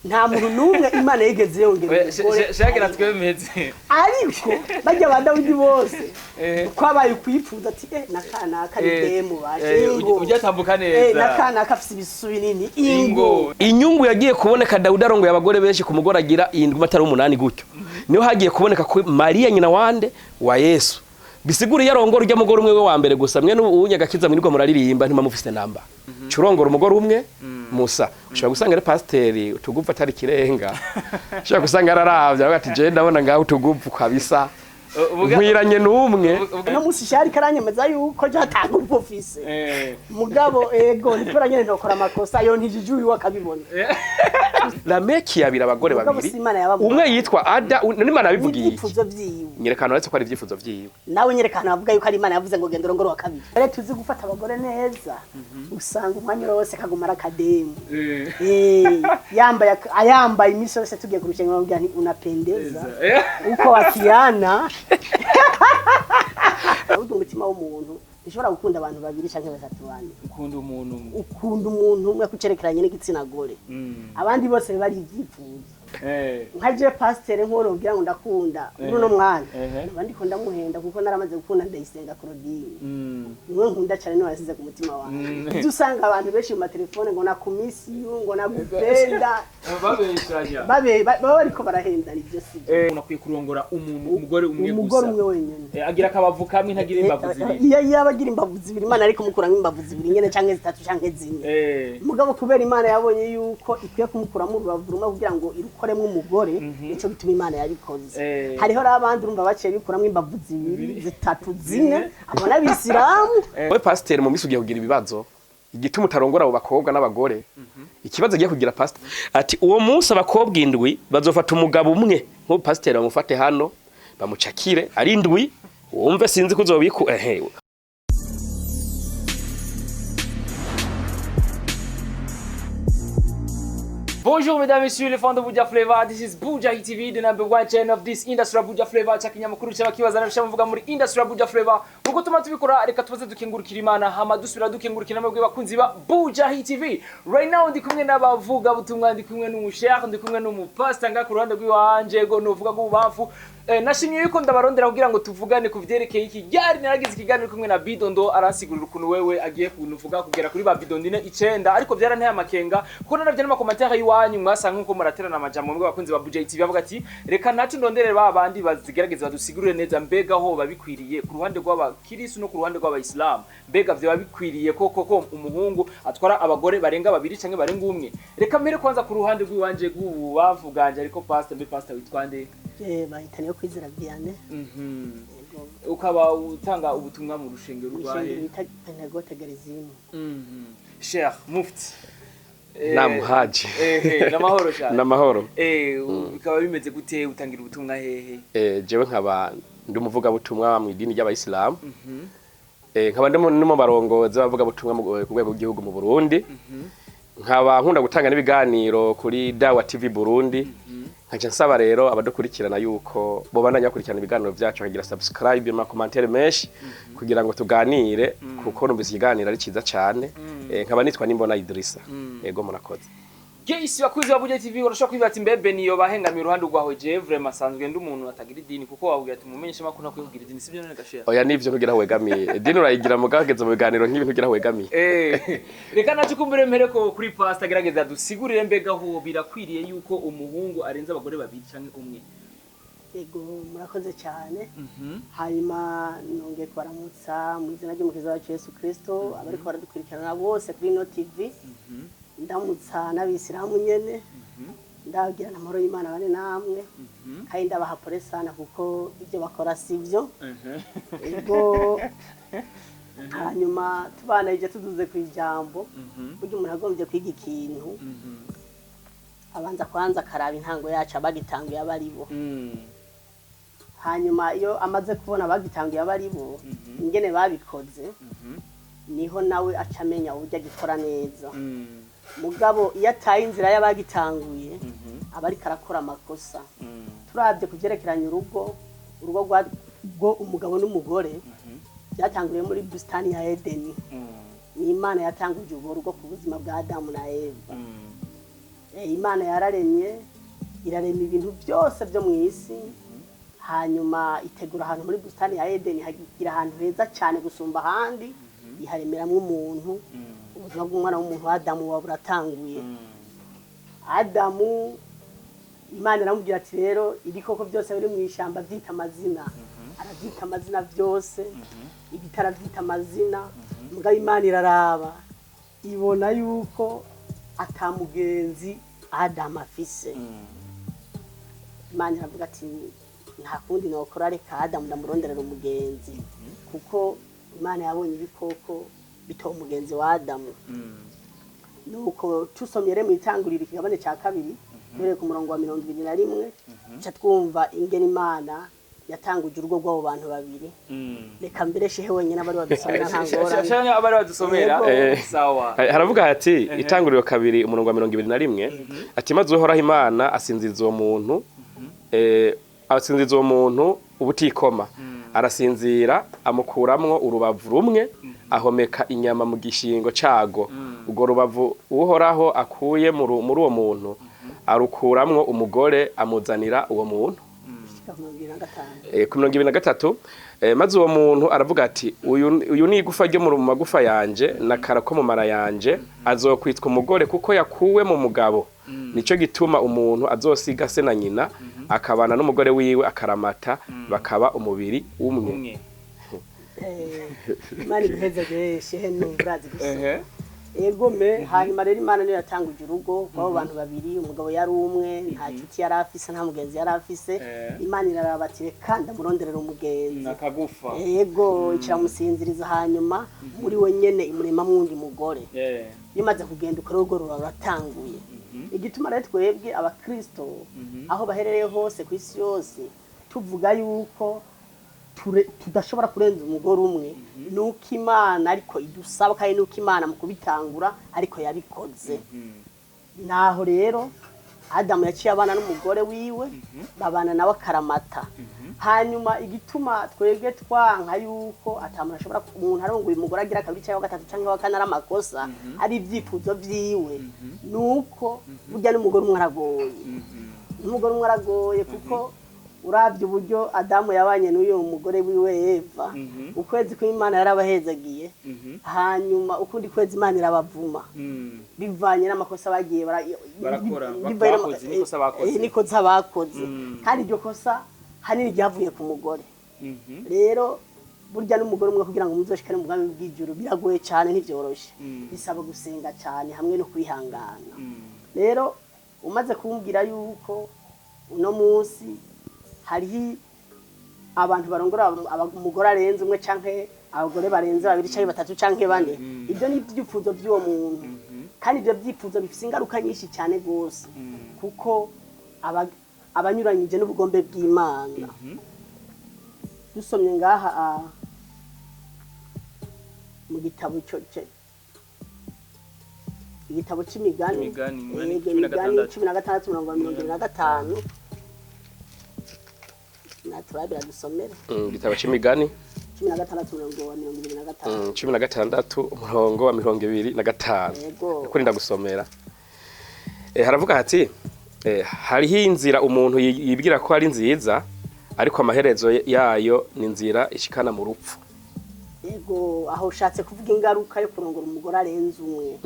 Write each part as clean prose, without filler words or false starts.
Nta muntu n'umwe Imana yigeze yongera umugore. Shakira twemeze. Ariko bajya ba Dawidi bose Eh. kwabaye ukwifuza ati nakanaka ni demu baje ingo. Ujya tambuka neza. Nakanaka afise ibisu binini ingo. Inyungu yagiye kuboneka Dawudi arongoye abagore benshi, ku mugore agira indwi atari umunani gutyo, niho hagiye kuboneka ko Mariya nyina wande wa Yesu. Bisigura iyo arongora urya mugore umwe we wa mbere gusa, mwe n'uwunyagakiza mwirirwa muraririmba ntimamufise namba. Curongora umugore umwe musa, ushobora gusanga ari pasiteri utuguvu atari kirenga, ushobora gusanga araravye avuga ati je ndabona ngaho utuguvu kabisa nkwiranye n'umwe. Uno munsi shari karanyemeza yuko jatanga ubwo ufise. Mugabo ego nipera nyene ntokora amakosa yo ntijijuye akabibona. Lameki yabira abagore Mugabo babiri si Imana yabamuhaye. Umwe yitwa Ada, n'Imana yabivugiye iki? N'ibyifuzo vyiwe. Nyerekana uretse ko ari ibyifuzo vyiwe. Nawe nyerekana bavuga yuko ari Imana yavuze ngo genda urongore wa kabiri. Rero tuzi gufata abagore neza, usanga umwanya wose kagumara akademu. Yambaye ayambaye iminsi yose tugiye kurusha nkamubwira nti unapendeza uko wakiana. Burya umutima w'umuntu ntushobora gukunda abantu babiri canke batatu bane. Ukunda umuntu umwe. Ukunda umuntu umwe kucerekeranye n'igitsina gore, abandi bose bari ibyifuzo. Nka je pasiteri nk'uwo nubwira ngo ndakunda muri uno mwanya, mba ndiko ndamuhenda kuko naramaze gukunda Ndayisenga Claudine. Niwe nkunda cyane, niwe yasize ku mutima wanjye. Ibyo usanga abantu benshi mu matelefone ngo nakumisiyu, ngo nagupenda, babeshanya. Baba bariko barahendana, ibyo si byo. Umuntu akwiye kurongora umuntu umugore umwe gusa. Umugore umwe wenyine. Agira akabavu kamwe, ntagira imbavu zibiri. Iyo yaba agira imbavu zibiri, Imana ariko kumukuramo imbavu zibiri nyene canke zitatu canke zine. Mugabo kubera Imana yabonye yuko ikwiye kumukuramo urubavu rumwe kugira ngo irukoremo umugore, nico gituma Imana yabikoze. Hariho rero abandi urumva baciye bikuramo imbavu zibiri, zitatu, zine, abo n'abisilamu. We pasiteri mu minsi ugiye kugira ibibazo igituma utarongora abo bakobwa n'abagore. Ikibazo agiye kugira pasiteri ati uwo munsi abakobwa indwi bazofata umugabo umwe, nk'ubu pasiteri bamufate hano bamucakire ari indwi, wumve sinzi ko uzobiku ehe. Bonjour mesdames, messieurs, les fans de Buja Flavor. This is Buja TV, the number one channel of this industry of Buja Flavor. Chakinyamakuru cy'abakibaza n'abisha muvuga muri industry of Buja Flavor. Uko tuma tubikora, reka tubaze dukengurukira Imana, hama dusubira dukengurukira namwe bakunzi ba Buja TV. Right now ndi kumwe n'abavuga butumwa, ndi kumwe n'umusheikh, ndi kumwe n'umupastor nga ku ruhande rw'iwanje go novuga rw'ubamfu. Nashimye yuko ndabarondera kugira ngo tuvugane ku vyerekeye iki. Ryari naragize ikiganiro kumwe na Bidondo, aransigurira ukuntu wewe agiye kunuvuga kugera kuri ba Bidondine 9, ariko byaranteye amakenga kuko naravye n'amakomantere y'iwanyu mwasanga nkuko muraterana amajambo mwe bakunzi ba Buja TV, bavuga ati reka ntaco ndonderere ba bandi bazigerageza badusigurire neza mbega ho babikwiriye ku ruhande rw'abakirisu no ku ruhande rw'abayisilamu, mbega vyoba bikwiriye koko ko umuhungu atwara abagore barenga babiri canke barenga umwe. Reka mbere kwanza ku ruhande rw'iwanje rw'ububavu bwanje, ariko pastor, mbe pastor witwa nde? Bahita niyo kwizera Vianney. Yego. Ukaba utanga ubutumwa mu rushengero Mw'ishengero rwahe? bita Pentegote Gerizimu. Sheikh Mufti. Namuhaji. Namahoro cyane. N'amahoro. Bikaba bimeze gute, utangira ubutumwa hehe? Jewe nkaba ndi umuvugabutumwa mu idini ry'abayisilamu. Nkaba ndi mu barongozi b'abavugabutumwa ku rwego rw'igihugu mu Burundi. Nkaba nkunda gutanga n'ibiganiro kuri Dawa TV Burundi. Nkaca nsaba rero abadukurikirana yuko bobandanya bakurikirana ibiganiro vyacu, bakagira subscribe ama commentaire menshi kugira ngo tuganire, kuko numvise ikiganiro ari ciza cane. Nkaba nitwa Nimbona Idrissa. Ego, murakoze. Gesi bakuzi ba Buja TV, urashobora kwibaza ati mbebe niyo bahengamiye uruhande rwawe. Je vraiment sanzwe ndi umuntu atagira idini, kuko wabwira ati mumenyeshe makuru nakwiye kugira idini, sibyo none gashera? Oya, nivyo, ntugira aho wegamiye. Idini urayigira mugabo hageze mu biganiro nk'ibi ntugira aho wegamiye. Reka nacu kumbure mpere ko kuri pastor gerageza dusigurire mbega ho birakwiriye yuko umuhungu arenza abagore babiri canke umwe. Yego, murakoze cyane. Hanyuma nongeye kubaramutsa mu izina ry'Umukiza wacu Yesu Kristo, abariko baradukurikirana bose kuri ino TV. Ndamutsa n'abisilamu nyene, ndababwira amahoro y'Imana bane namwe, kandi ndabaha pole sana kuko ibyo bakora si byo. Ego, hanyuma tubana ibyo tuduze ku ijambo, burya umuntu agombye kwiga ikintu abanza kwanza akaraba intango yacu, abagitanguye abo ari bo. Hanyuma iyo amaze kubona abagitanguye abo ari bo, ingene babikoze, niho nawe aca amenya uburyo agikora neza. Mugabo iyo ataye inzira y'abagitanguye aba ariko arakora amakosa. Turabye ku byerekeranye urugo, urugo rwo umugabo n'umugore byatanguriye muri busitani ya Edeni. Ni Imana yatanguje urwo rugo ku buzima bwa Adamu na Eva. Imana yararemye, irarema ibintu byose byo mu isi, hanyuma itegura ahantu muri busitani ya Edeni, hagira ahantu heza cyane gusumba ahandi, iharemeramo umuntu. Ubuzima bw'umwana w'umuntu Adamu buba buratanguye. Adamu, Imana iramubwira ati: "Rero ibikoko byose biri mu ishyamba byita amazina." Arabyita amazina byose, ibiti arabyita amazina. Mugabo Imana iraraba, ibona yuko atamugenzi Adamu afise. Imana iravuga ati: "Nta kundi nokora, reka Adamu ndamuronderera umugenzi," kuko Imana yabonye ibikoko bitoba umugenzi wa Adamu. Nuko tusomye rero mu Itanguriro ikigabane cya kabiri, duhereye ku murongo wa 21, ca twumva ingene Imana yatanguje urugo rw'abo bantu babiri. Reka mbere shehe wenyine abari badusomera, nta ngorane. Shanya abari badusomera. Yego. Sawa. Haravuga hati, Itanguriro 2, umurongo wa 21, ati: "Maze Uhoraho Imana asinziriza uwo muntu, asinziriza uwo muntu ubutikoma, arasinzira, amukuramwo urubavu rumwe, ahomeka inyama mu gishingo cago. Urwo rubavu Uhoraho akuye muri uwo muntu, arukuramwo umugore, amuzanira uwo muntu." Gushika ku 25. Ku 23, "Maze uwo muntu aravuga ati: Uyu ni igufa ryo mu magufa yanje n'akara ko mu mara yanje, azokwitwa umugore kuko yakuwe mu mugabo. Nico gituma umuntu azosiga se na nyina, akabana n'umugore wiwe akaramata, bakaba umubiri umwe." Umwe. Imana iguheze, shehe, numva urazi gusoma. Ehe. Ego me. Hanyuma rero Imana niyo yatanguje urugo rw'abo bantu babiri. Umugabo yari umwe, nta nshuti yari afise, nta mugenzi yari afise. Imana iraraba ati: "Reka ndamuronderera umugenzi." Nakagufa. Ego, ikiramusinziriza, hanyuma muri we nyene imuremamwo uwundi mugore. Bimaze kugenda uko, urugo ruba ruratanguye. Igituma rero twebwe abakristo, aho baherereye hose ku isi yose, tuvuga yuko tudashobora kurenza umugore umwe, nuko Imana ariko idusaba, kandi nuko Imana mu kubitangura ariko yabikoze. Naho rero Adamu yaciye abana n'umugore wiwe, babana nawe akaramata. Hanyuma igituma twebwe twanka yuko atamuntu ashobora, umuntu arongoye umugore agira kabiri cyangwa gatatu cyangwa wa kane, ari amakosa, ari ibyifuzo vyiwe, nuko burya n'umugore umwe aragoye. N'umugore umwe aragoye, kuko uravye uburyo Adamu yabanye n'uyu mugore wiwe Eva, ukwezi kw'Imana yarabahezagiye, hanyuma ukundi kwezi Imana irabavuma, bivanye n'amakosa bagiye Barakora, bivanye bakoze, n'ikosa bakoze. N'ikosa bakoze. Kandi iryo kosa hanini ryavuye ku mugore. Rero burya n'umugore umwe, kugira ngo muzoshikane mu bwami bw'ijuru, biragoye cyane, ntivyoroshe. Bisaba gusenga cyane hamwe no kwihangana. Rero umaze kumbwira yuko uno munsi hariho abantu barongora umugore arenze umwe, canke abagore barenze babiri canke batatu canke bane, ibyo ni ibyifuzo by'uwo muntu. Kandi ibyo byifuzo bifise ingaruka nyinshi cyane rwose, kuko abanyuranyije n'ubugombe bw'Imana. Dusomye ngaha mu gitabo igitabo c'Imigani. Imigani, Imigani Yego, 16. Imigani 16, umurongo wa 25, naturabira dusomere. Igitabo c'Imigani. 16, umurongo wa 25. 16, umurongo wa 25. Yego. Kurinda gusomera. Haravuga hati: "Hariho inzira umuntu yibwira ko ari nziza, ariko amaherezo yayo ni inzira ishikana mu rupfu." Yego, aho ushatse kuvuga ingaruka yo kurongora umugore arenze umwe.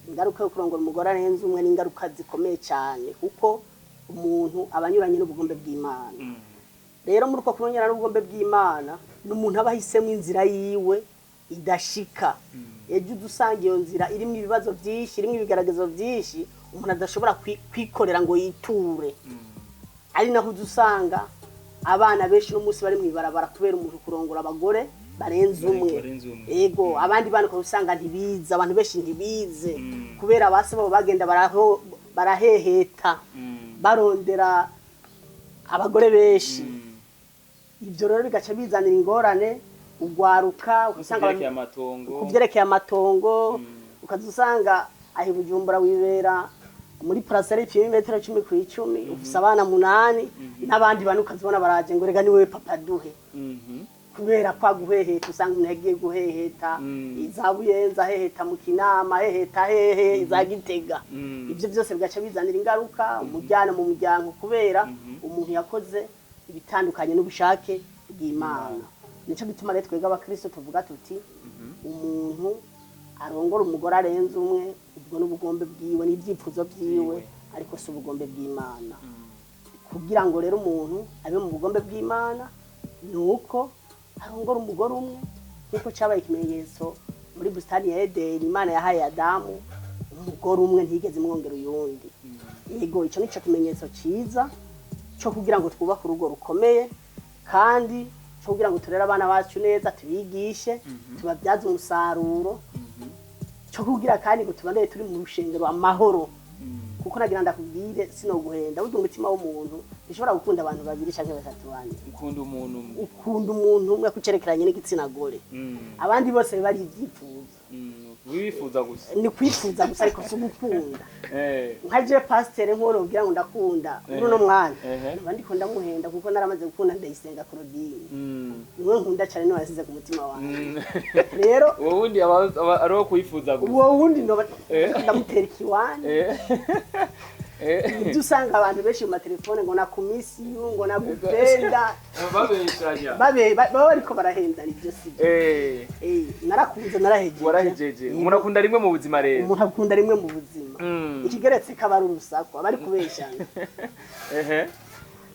Ingaruka yo kurongora umugore arenze umwe ni ingaruka zikomeye cyane, kuko umuntu aba anyuranye n'ubugombe bw'Imana. Rero muri uko kunyurana n'ubugombe bw'Imana, ni umuntu aba ahisemo inzira yiwe idashika. Ejo uza usanga iyo nzira irimo ibibazo byinshi, irimo ibigaragazo byinshi umuntu adashobora kwikorera ngo yiture. Ari naho uza usanga abana benshi uno munsi bari mu ibarabara kubera umuntu kurongora abagore barenze umwe. Barenze umwe. Ego, abandi bana ukaba usanga ntibize, abantu benshi ntibize kubera abase babo bagenda baraheheta, barondera abagore benshi. Ibyo rero bigaca bizanira ingorane ugwaruka, ugasanga kuvyerekeye amatongo. Ku byerekeye amatongo, ukaza usanga aho i Bujumbura wibera muri parcelle ipima imetero 10 ku 10, ufise abana munani, n'abandi bantu ukazibona baraje ngo: "Rega ni wewe papa, duhe." Kubera kwa guheheta, usanga umuntu yagiye guheheta iza Buyenza, aheheta mu Kinama, aheheta hehe, iza Gitega. Ibyo byose bigaca bizanira ingaruka umujyana mu muryango, kubera umuntu yakoze ibitandukanye n'ubushake bw'Imana. Nico gituma rero twebwe abakristo tuvuga tuti umuntu arongora umugore arenze umwe, ubwo n'ubugombe bwiwe n'ibyifuzo byiwe, ariko si ubugombe bw'Imana. Kugira ngo rero umuntu abe mu bugombe bw'Imana, ni uko arongora umugore umwe, nk'uko cyabaye ikimenyetso muri busitani ya Edeni. Imana yahaye Adamu umugore umwe, ntiyigeze imwongera uyundi. Yego, icyo ni cyo kimenyetso cyiza cyo kugira ngo twubake urugo rukomeye, kandi cyo kugira ngo turere abana bacu neza, tubigishe, tubabyaze umusaruro, cyo kugira kandi ngo tubane turi mu rushengero amahoro. Kuko nagira ndakubwire, sinoguhenda, burya umutima w'umuntu ntushobora gukunda abantu babiri canke batatu, bane. Ukunda umuntu umwe. Ukunda umuntu umwe kucerekeranye n'igitsina gore. Abandi bose biba ari ibyifuzo. Wifuza gusa. Ni kwifuza gusa, ariko si ugukunda. Nka je pasiteri nk'uwo ubwira ngo ndakunda muri uno mwanya, mba ndiko ndamuhenda, kuko naramaze gukunda Ndayisenga Claudine. Niwe nkunda cyane, niwe yasize ku mutima wanjye. Rero uwo wundi aba ari uwo kwifuza gusa. Uwo wundi noba ndamutera ikiwani. Ibyo usanga abantu benshi mu matelefone ngo nakumisiyu, ngo nagupenda. Babeshanya. Baba bariko barahendana, ibyo si byo. Narakunze, narahejeje. Warahejeje. Umuntu akunda rimwe mu buzima rero. Umuntu akunda rimwe mu buzima. Ikigeretse kaba ari urusaku, aba ari kubeshana.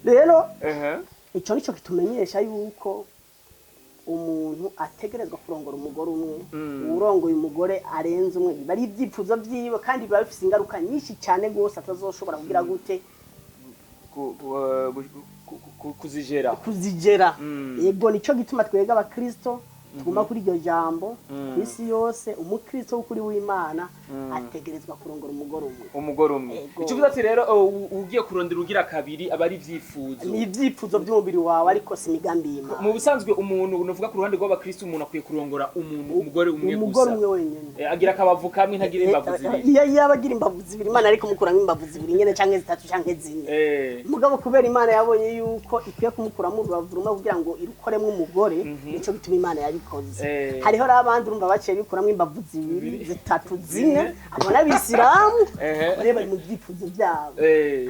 Rero ico nico kitumenyesha yuko umuntu ategerezwa kurongora umugore umwe. Uwurongoye umugore arenze umwe biba ari ibyifuzo vyiwe, kandi biba bifise ingaruka nyinshi cyane rwose atazoshobora kugira gute? Kuzigera. Kuzigera. Yego, nico gituma twebwe abakristo tuguma kuri iryo jambo. Ku isi yose, umukristo w'ukuri w'Imana ategerezwa kurongora umugore umwe. Umugore umwe. Yego. Icyo uvuze ati rero ugiye kurondera ugira kabiri aba ari ibyifuzo. Ni ibyifuzo by'umubiri wawe, ariko si imigambi y'Imana. Mu busanzwe umuntu, nuvuga ku ruhande rw'abakristo, umuntu akwiye kurongora umuntu umugore umwe Umugore gusa. umwe wenyine. Agira akabavu kamwe, ntagira imbavu zibiri. Iyo yaba agira imbavu zibiri, Imana ariko kumukuramo imbavu zibiri nyene, canke zitatu, canke zine. Mugabo kubera Imana yabonye yuko ikwiye kumukuramo urubavu rumwe kugira ngo irukoremo umugore, nico gituma Imana yabikoze. Hariho rero abandi urumva baciye bikuramo imbavu zibiri, zitatu, zine, abo n'abisilamu. Rero bari mu byifuzo byabo.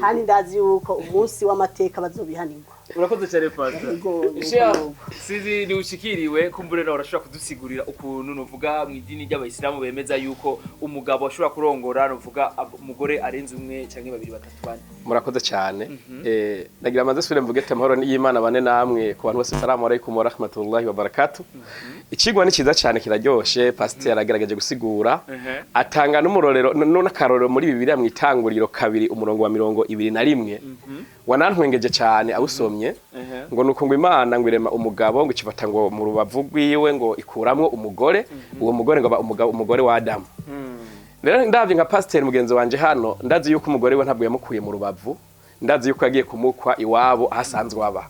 Kandi ndazi yuko umunsi w'amateka bazobihanirwa. Urakoze cyane, Pastor. Yego, nuko Sheikh, nuko. sizi niushikiriwe kumbure nawe urashobora kudusigurira ukuntu nuvuga mu idini ry'abayisilamu bemeza yuko umugabo ashobora kurongora nuvuga umugore arenze umwe canke babiri, batatu, bane. Murakoze cyane. Nagira amaze subire mvuge ati amahoro y'Imana bane namwe ku bantu bose. Salamu alaikum wa rahmatullahi wa barakatuh. Ikigwa ni cyiza cyane, kiraryoshe. Pasiteri yaragaragaje gusigura, atanga n'umurorero n'akarorero muri Bibiliya mu Itanguriro 2 umurongo wa 21, wanantwengeje cyane awusomye. Ngo nuko ngo Imana ngo irema umugabo, ngo ikifata ngo mu rubavu rwiwe, ngo ikuramwo umugore, uwo mugore ngo aba umugabo, umugore wa Adamu. Rero ndavye nka pasiteri mugenzi wanje hano, ndazi yuko umugore we ntabwo yamukuye mu rubavu, ndazi yuko yagiye kumukwa iwabo ahasanzwe aba.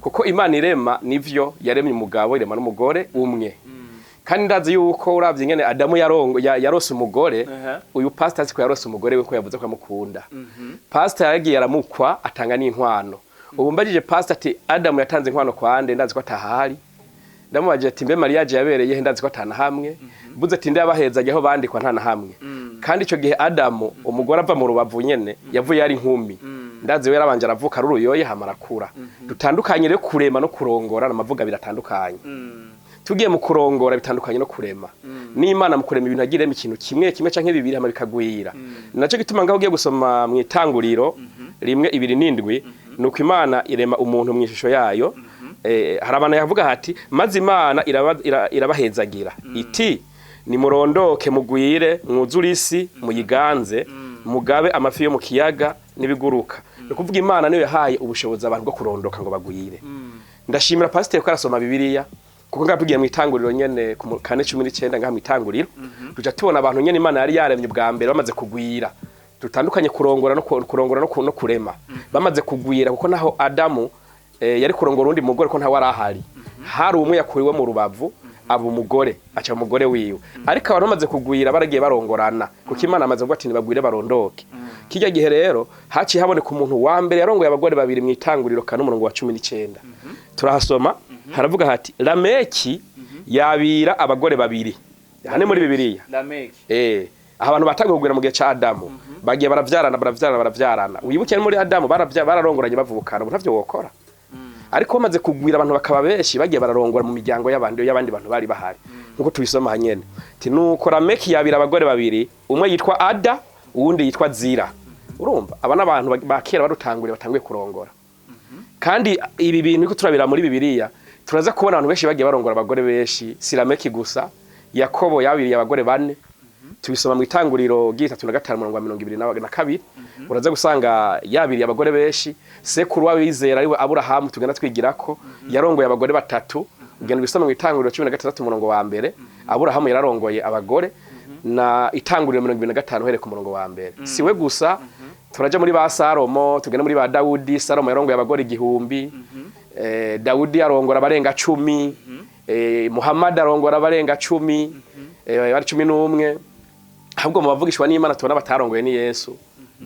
Kuko Imana irema, nivyo, yaremye umugabo, irema n'umugore umwe. Kandi ndazi yuko uravye ingene Adamu yarongo yarose umugore, uyu pastor azi ko yarose umugore we, ko yavuze ko amukunda. Pastor yagiye aramukwa, atanga n'inkwano. Ubu mbajije pastor ati Adamu yatanze inkwano kwa nde, ndazi ko atahari. Ndamubajije ati mbe mariage yabereye he, ndazi ko atana hamwe. Mbuze ati ndabaheza aho bandikwa, nta na hamwe. Kandi ico gihe Adamu umugore ava mu rubavu nyene, yavuye ari inkumi. Ndazi we yarabanje aravuka ari uruyoye, hama arakura. Dutandukanye rero kurema no kurongora, n'amavuga biratandukanye. Tugiye mu kurongora, bitandukanye no kurema. N'Imana mu kurema ibintu agiremo ikintu kimwe kimwe canke bibiri, hama bikagwira. Naco gituma ngaho ugiye gusoma mu Itanguriro 1:27, nuko Imana irema umuntu mu ishusho yayo. Hari abantu yavuga hati maze Imana irabahezagira iti nimurondoke mugwire, mwuzure isi, muyiganze, mugabe amafi yo mu kiyaga n'ibiguruka. Ni ukuvuga Imana niyo yahaye ubushobozi abantu bwo kurondoka ngo bagwire. Ndashimira pasiteri ko arasoma Bibiliya, kuko ngaho tugiye mu Itanguriro nyene ku 4:19, ngaha mu Itanguriro tuja tubona abantu nyene Imana yari yaremye ubwa mbere bamaze kugwira. Dutandukanye kurongora no kurongora no kurema. Bamaze kugwira, kuko naho Adamu yari kurongora undi mugore, ko ntawe arahari, hari umwe yakuriwe mu rubavu aba umugore, aca umugore wiwe. Ariko abantu bamaze kugwira baragiye barongorana, kuko Imana amaze kuvuga ati nibagwire barondoke. Kijya gihe rero haciye haboneka umuntu wa mbere yarongoye abagore babiri mu Itanguriro 4 umurongo wa 19, turahasoma. Haravuga hati: Lameki yabira abagore babiri. Aha ni muri Bibiliya. Lameki. Aha abantu batanguye kugwira mu gihe ca Adamu, bagiye baravyarana, baravyarana, baravyarana. Wibuke muri Adamu bararongoranye bavukana, ubu ntavyo wokora. Ariko bamaze kugwira, abantu bakaba benshi, bagiye bararongora mu miryango y'abandi bantu bari bahari, nkuko tubisoma hanyene. Ati: nuko Lameki yabira abagore babiri, umwe yitwa Ada, uwundi yitwa Zira. Urumva aba n'abantu ba kera barutanguriye, batanguye kurongora. Kandi ibi bintu ko turabira muri Bibiliya, turaza kubona abantu benshi bagiye barongora abagore benshi. Si Lameki gusa, Yakobo yabiriye abagore bane. Tubisoma mu Itanguriro 35 murongo wa 22. Uraza gusanga yabiriye abagore benshi. Sekuru w'abizera ariwe Aburahamu tugenda twigirako yarongoye abagore batatu. Ugenda ubisoma mu Itanguriro 16 umurongo wa mbere. Aburahamu yararongoye abagore, na Itanguriro 25 uhereye ku murongo wa mbere. Si we gusa, turaja muri ba Salomo, tugenda muri ba Dawudi. Salomo yarongoye abagore 1000, Dawudi arongora abarenga 10, Muhammad arongora abarenga 10, bari 11. Ahubwo mu bavugishwa n'Imana tubona batarongoye ni Yesu.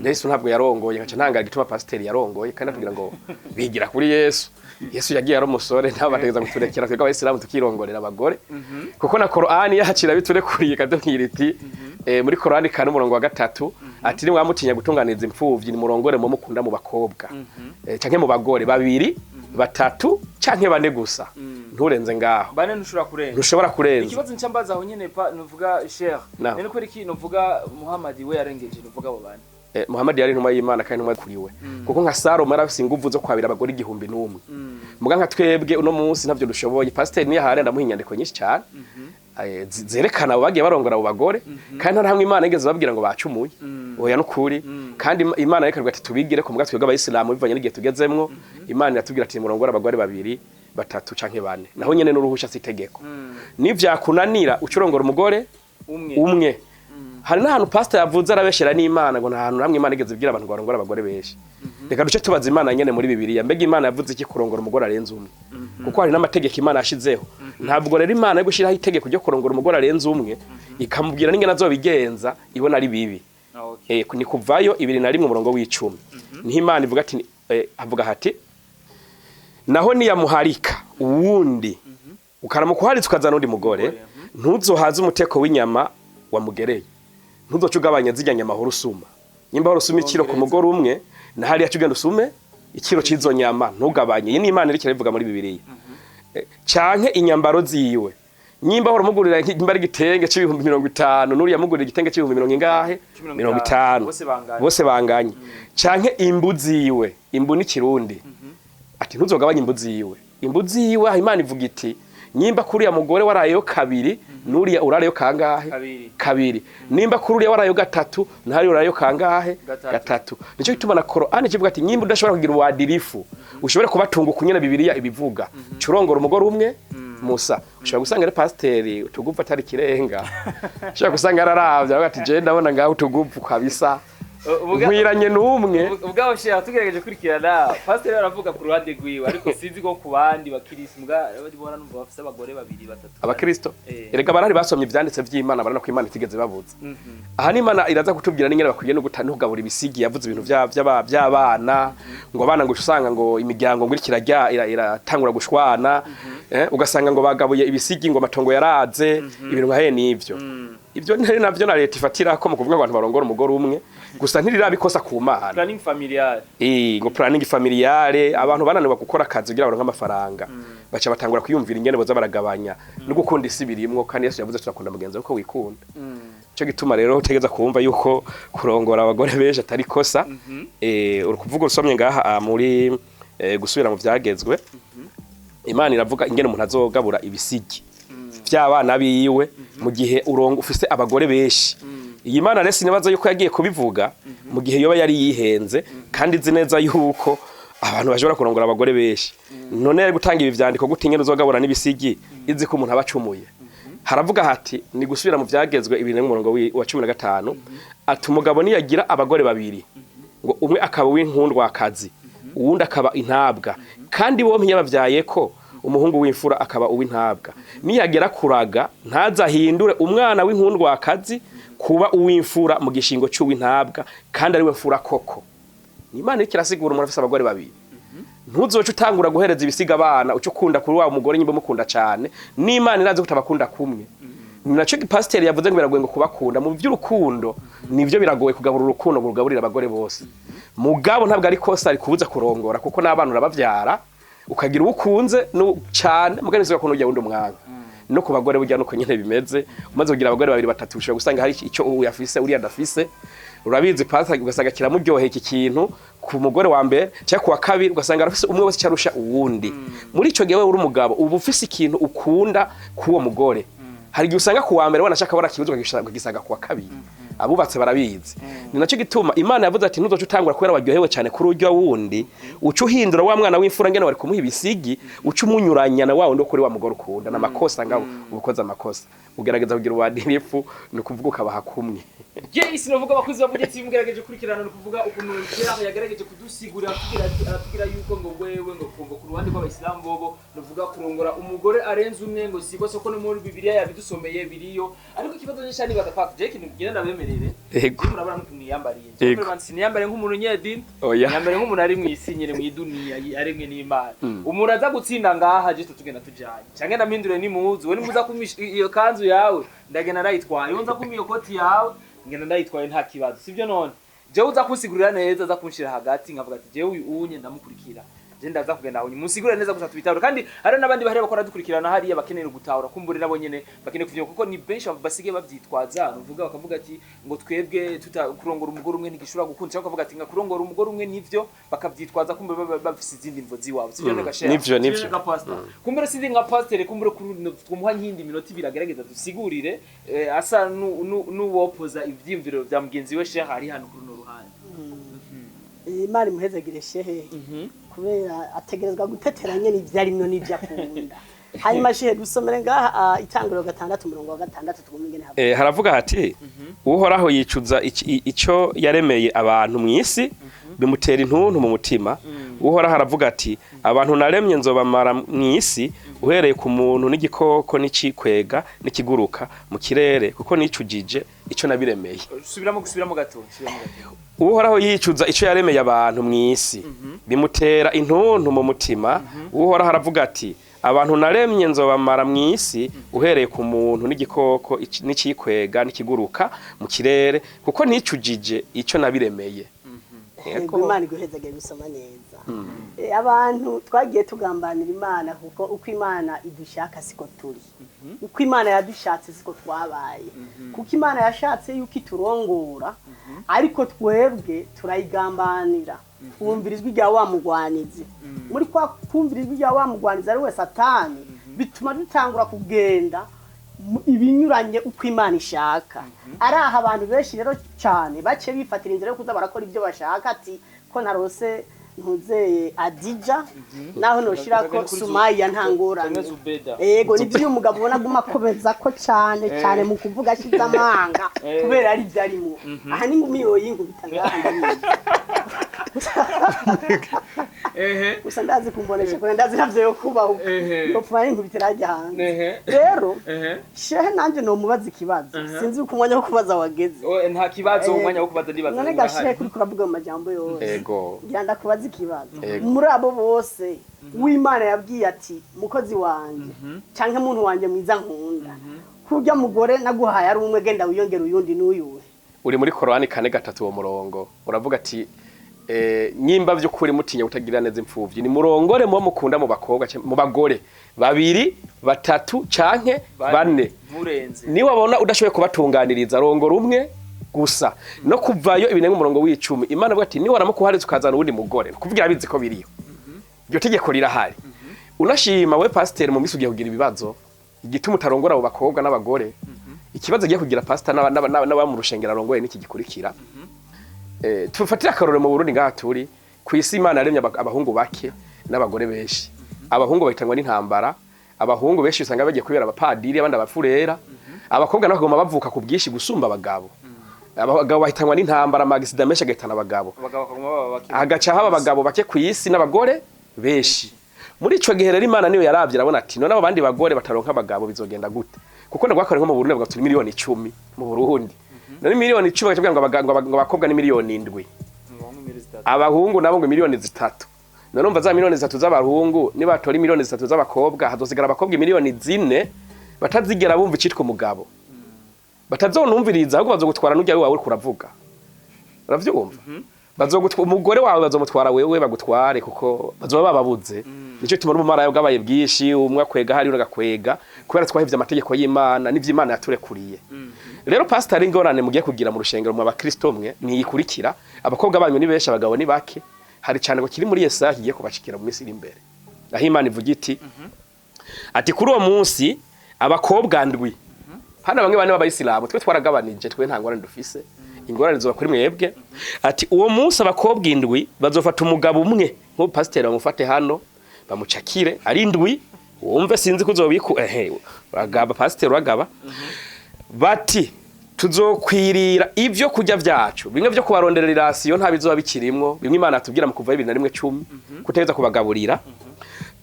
Yesu ntabwo yarongoye. Nkaca ntangara igituma pasiteri yarongoye kandi atubwira ngo bigira kuri Yesu. Yesu yagiye ari umusore, ntabwo bategeza kuturekera twebwe abayisilamu tukirongorera abagore, kuko na Korani yacira biturekuriye, ikatubwira iti muri Korani 4 umurongo wa 3 ati: nimwamutinya gutunganiriza imfuvyi, nimurongore mu mukunda mu bakobwa canke mu bagore babiri, batatu canke bane gusa, nturenze ngaho. Bane ntushobora kurenza. Ntushobora kurenza. Ikibazo ncambaza aho nyene pa nuvuga Sheikh, none kubera iki nuvuga Muhammad we yarengeje nuvuga abo bane? Muhammad yari intumwa y'Imana kandi intumwa kuriwe, kuko nka Salomo yari afise inguvu zo kwabira abagore 1001. Muga nka twebwe uno munsi ntavyo dushoboye. Pasiteri niyo ahari ndamuha inyandiko nyinshi cyane zerekana abo bagiye barongora abo bagore, kandi nta hamwe Imana yigeze babwira ngo bacumuye. Oya, nukuri. Kandi Imana reka ati tubigire ku muga twebwe abayisilamu bivanye n'igihe tugezemwo. Imana iratubwira ati murongora abagore babiri, batatu canke bane, naho nyene n'uruhusha, si itegeko. Nivyakunanira ucurongora umugore umwe. Umwe. Hari n'ahantu pastor yavuze arabeshera n'Imana ngo nta hantu hamwe Imana igeze ibwira abantu ngo barongore abagore benshi. Reka duce tubaza Imana nyene muri Bibiliya: mbega Imana yavuze iki kurongora umugore arenze umwe? Kuko hari n'amategeko Imana yashizeho. Ntabwo rero Imana yo gushyiraho itegeko ryo kurongora umugore arenze umwe, ikamubwira n'ingene azobigenza, ibona ari bibi. Ni Kuvayo 21 umurongo w'10, niho Imana ivuga ati avuga hati: naho niyamuharika uwundi, ukaramukuharitse ukazana undi mugore, ntuzohaze umuteko w'inyama wamugereye, ntuzoce ugabanya zirya nyama hora usuma. Nimba hora usuma ikiro ku mugore umwe, na hariya ugenda usume ikiro c'izo nyama, ntugabanye. Iyi ni Imana iriko irabivuga muri Bibiliya. Canke inyambaro ziwe, nyimba hora umugurira nimba ari igitenge c'50,000, nuriya mugurira igitenge c'ibihumbi mirongo ingahe? 50. Bose banganye. Bose banganye. Canke imbu ziwe, imbu ni Kirundi, ati ntuzogabanye imbu ziwe. Imbu ziwe aha Imana ivuga iti nyimba kuriya mugore warayeyo kabiri, nuriya urareyo kangahe? Kabiri. Kabiri. Nimba kuri uriya warayo gatatu, ntari urayo kangahe? Gatatu. Gatatu. Nico gituma na Korani kivuga ati nyimba udashobora kugira uwadirifu, ushobore kubatunga ukunyene Bibiliya ibivuga, curongora umugore umwe. Musa ushobora gusanga ari pasiteri utuguvu atari kirenga, ushobora gusanga yararavye avuga ati je ndabona ngaho utuguvu kabisa nkwiranye n'umwe. Ubwaho Sheikh, tugerageje kurikirana, pasiteri aravuga ku ruhande rwiwe, ariko sinzi ko ku bandi bakirisi mbwa bora numva bafise abagore babiri, batatu. Abakristo Eh. erega barahari basomye ivyanditse vy'Imana, barana ko Imana itigeze babuza. Aha ni Imana iraza kutubwira n'ingene bakwiye no gutana kugabura ibisigi. Yavuze ibintu vy'abana, ngo abana ngo usanga ngo imiryango ngo iriko irarya iratangura gushwana, ugasanga ngo bagabuye ibisigi, ngo amatongo yaraze, ibintu nka he n'ivyo. Ibyo ntari navyo na leta ifatira ko mu kuvuga ngo abantu barongora umugore umwe gusa, ntirirabikosa ku Mana. Planning familial. Ngo planning familiale. Abantu bananiwe gukora akazi kugira baronke amafaranga, baca batangura kwiyumvira ingene boza baragabanya no gukunda isi birimwo. Kandi Yesu yavuze turakunda mugenzi wawe uko wikunda. Ico gituma rero utegeza kumva yuko kurongora abagore benshi atari kosa. Uri kuvuga usomye ngaha muri Gusubira mu Vyagezwe, Imana iravuga ingene umuntu azogabura ibisigi vy'abana biwe mu gihe urongo ufise abagore benshi. Iyi Mana rero sinibaza yuko yagiye kubivuga mu gihe yoba yari yihenze, kandi izi neza yuko abantu bashobora kurongora abagore benshi. None yari gutanga ibi vyandiko gute ingene uzogabura n'ibisigi, izi ko umuntu aba acumuye? Haravuga hati, ni Gusubira mu Vyagezwe 2 n'umurongo wa 15, ati umugabo niyagira abagore babiri, ngo umwe akaba uw'inkundwakazi, uwundi akaba intabwa, kandi bompi yabavyaye ko umuhungu w'imfura akaba uw'intabwa, niyagera kuraga ntazahindure umwana w'inkundwakazi kuba uw'imfura mu gishingo c'uw'intabwa, kandi ari we mfura koko. Ni Imana iriko irasigura umuntu afise abagore babiri. Ntuzoce utangura guhereza ibisiga abana uce ukunda kuri wa mugore nyimba mukunda cyane, n'Imana irazi ko utabakunda kumwe. Ni nacyo pasiteri yavuze ngo biragoye ngo kubakunda mu by'urukundo. Nibyo, biragoye kugabura urukundo ngo rugaburire abagore bose. Mugabo ntabwo ari kosa rikubuza kurongora, kuko n'abana urabavyara ukagira uwo ukunze cyane, mugabo nzi ko ujya wundi umwanya. No ku bagore burya nuko nyene bimeze. Umaze kugira abagore babiri, batatu, ushobora gusanga hari icyo uyu afise uriya adafise. Urabizi pastor, ugasanga kiramuryoheye iki kintu ku mugore wa mbere cyangwa ku wa kabiri, ugasanga arafise umwe wese cyarusha uwundi. Muri ico gihe wewe uri umugabo, uba ufise ikintu ukunda k'uwo mugore. Hari igihe usanga ku wa mbere wanashaka warakibuze, ukagisanga ku wa kabiri. Abubatse barabizi. Ni nacyo gituma Imana yavuze ati ntuzoce utangura kubera waryohewe cyane kuri urya wundi, uca uhindura wa mwana w'imfura ngene wari kumuha ibisigi, uca umunyuranya na wa wundi wo kuri wa mugore ukunda. N'amakosa ngabo uba ukoze amakosa. Ugerageza kugira ubadirifu, ni ukuvuga ukabaha kumwe. Yes, novuga abakozi bavuge ati mugerageje kurikirana, no kuvuga ukuntu Sheikh yagerageje kudusigurira, aratubwira aratubwira yuko ngo wewe ngo kumva ku ruhande rw'abayisilamu bobo novuga kurongora umugore arenze umwe ngo siko soko, no muri Bibiliya yabidusomeye biriyo. Ariko ikibazo nyinshi nibaza, Pastor Jake, nigenda ndabemerere. Yego. Murabona nuko mwiyambariye. Yego. Siniyambariye nk'umuntu nyedini, Oya. yambere nk'umuntu ari mw'isi nyine, mw'iduniya aremwe n'Imana. Umuntu aza gutsinda ngaha je tugenda tujanye, canke ndamhindure n'imuzu. We nimuza kumisha iyo kanzu yawe, ndagenda ndayitwaye. Iyo nza kumpa iyo koti yawe, ngenda ndayitwaye, nta kibazo, sibyo? None jewe uza kunsigurira neza, aza kunshira hagati, nkavuga ati jewe uyu unye ndamukurikira, je ndaza kugenda aho munsigurire neza gusa tubitahure. Kandi hari n'abandi bahari bakora dukurikirana hariya bakeneye gutahura, kumbure nabo nyene bakeneye kuvyumva, kuko ni benshi basigaye bavyitwaza, nuvuga bakavuga ati ngo twebwe tuta kurongora umugore umwe ntigishobora gukunda, cyangwa bakavuga ati nga kurongora umugore umwe nivyo, bakavyitwaza kumbe baba bafise izindi mvo ziwabo, sivyo? Nega share. Nivyo, nivyo. Nka pastor, kumbure sinzi, nka pastor, kumbure kuri twumuha nk'indi minota 2 agerageza dusigurire, asa n'uwopoza ivyiyumviro vya mugenzi we Sheikh ari hano kuri runo ruhande. Imana imuhezagire shehe, kubera ategerezwa gutetera nyene ivyo arimwo n'ivyo akunda. Hanyuma shehe, dusomere ngaha Itanguriro 6 umurongo wa 6, twumve ingene havuga. Haravuga hati: "Uhoraho yicuza ico yaremeye abantu mw'isi, bimutera intuntu mu mutima. Uhoraho aravuga ati: abantu naremye nzobamara mw'isi, uhereye ku muntu n'igikoko n'icikwega n'ikiguruka mu kirere, kuko nicujije ico nabiremeye." Subiramo, gusubiramo gato, subiramo gato. Uhoraho yicuza ico yaremeye abantu mw'isi, bimutera intuntu mu mutima. Uhoraho aravuga ati: abantu naremye nzobamara mw'isi, uhereye ku muntu n'igikoko n'icikwega n'ikiguruka mu kirere, kuko nicujije ico nabiremeye. Yego, Imana iguhezagire gusoma neza. Abantu twagiye tugambanira Imana, kuko uko Imana idushaka siko turi, uko Imana yadushatse siko twabaye, kuko Imana yashatse yuko iturongora, ariko twebwe turayigambanira, twumvira ijwi rya wa mugwanizi. Muri kwa kumvira ijwi rya wa mugwanizi ari we Satani, bituma dutangura kugenda ibinyuranye uko Imana ishaka. Ari aha abantu benshi rero cyane bace bifatira inzira yo kuza barakora ibyo bashaka, ati ko ntarose ntuzeye Adija, naho noshira ko Sumaya nta ngorane. Canke Zubeda. Yego, nibyo. Uyu mugabo ubona aguma akomeza ko cyane cyane mu kuvuga ashize amanga, kubera ari byo arimo. Aha ni ngumi yoyinkubita ngaha, ndabizi. Gusa ndazi kumbonesha kure, ndazi navyo yo kubaho, yopfuma yinkubitira hajya hanze. Rero shehe, nanjye nomubaza ikibazo, sinzi uko umwanya wo kubaza wageze. Oh, nta kibazo, umwanya wo kubaza ndibaza None urahari. gashehe, kuri kuravuga mu majambo yose, Ego. ngira ndakubaza ikibazo. Ego. Muri abo bose w'Imana yabwiye ati mukozi wanje canke muntu wanje mwiza nkunda, kurya mugore naguhaye ari umwe, genda wiyongera uyundi, n'uyuhe? Uri muri Korani 4:3, uwo murongo uravuga ati nyimba vy'ukuri mutinya kutagira neza imfuvyi, ni murongore mubo mukunda mu bakobwa mu bagore babiri, batatu canke bane. Nturenze. Niba wabona udashoboye kubatunganiriza, rongora umwe gusa. No kuvayo ibinenga umurongo w'10, Imana avuga ati niwaramuka uharize ukazana uwundi mugore, kuvugira abizi ko biriyo, iryo tegeko rirahari. Unashima we pasiteri, mu minsi ugiye kugira ibibazo igituma utarongora abo bakobwa n'abagore. Ikibazo agiye kugira pasita n'aba mu rushengero arongoye n'iki gikurikira. Tufatire akarorero mu Burundi ngaha turi ku isi. Imana yaremye abahungu bake n'abagore benshi. Abahungu bahitanwa n'intambara, abahungu benshi usanga bagiye kubera abapadiri, abandi abafurera. Abakobwa nabo bakaguma bavuka ku bwinshi gusumba abagabo. Abagabo bahitanwa n'intambara, amagisida menshi agahitana abagabo. Abagabo bakaguma baba bake. Hagaca haba abagabo bake ku isi n'abagore benshi. Muri ico gihe rero Imana niyo yaravye, irabona ati none abo bandi bagore bataronka abagabo bizogenda gute? Kuko ndagwakore nko mu Burundi bavuga turi miliyoni 10 mu Burundi. None miliyoni 10 bakavuga ngo abakobwa ni miliyoni 7, Abahungu 3 miliyoni. Abahungu nabo ngo miliyoni 3. None umva, za 3 miliyoni z'abahungu nibatora 3 miliyoni z'abakobwa, hazosigara abakobwa 4 miliyoni batazigera bumva icitwa umugabo, batazonumviriza, ahubwo bazogutwara n'urya wawe uriko uravuga. Uravyumva? Bazogutwa umugore wawe, bazomutwara wewe bagutware, kuko bazoba bababuze. Nico gituma n'ubumaraya bwabaye bwinshi, umwe akwega hari agakwega, kubera twahevye amategeko y'Imana n'ivy'Imana yaturekuriye. Rero pastor, ingorane mugiye kugira mu rushengero mu abakristo mwe niyikurikira: abakobwa banyu ni benshi, abagabo ni bake. Hari cyane ngo kiri muri Yesaya kigiye kubashikira mu minsi iri imbere, aho Imana ivuga iti ati: "Kuri uwo munsi abakobwa ndwi." Hano bamwe bane b'abayisilamu, twe twaragabanije, twe nta ngorane dufise, ingorane zoba kuri mwebwe. Ati: "Uwo munsi abakobwa indwi bazofata umugabo umwe." Nk'ubu pasiteri bamufate hano bamucakire ari indwi, wumve, sinzi ko uzobiku ehe uragaba, pasiteri uragaba. Bati: "Tuzokwirira ibyo kurya vyacu." Bimwe vyo kubaronderera i ration nta bizoba bikirimwo, bimwe Imana atubwira mu kuva 21:10 kutegeza kubagaburira.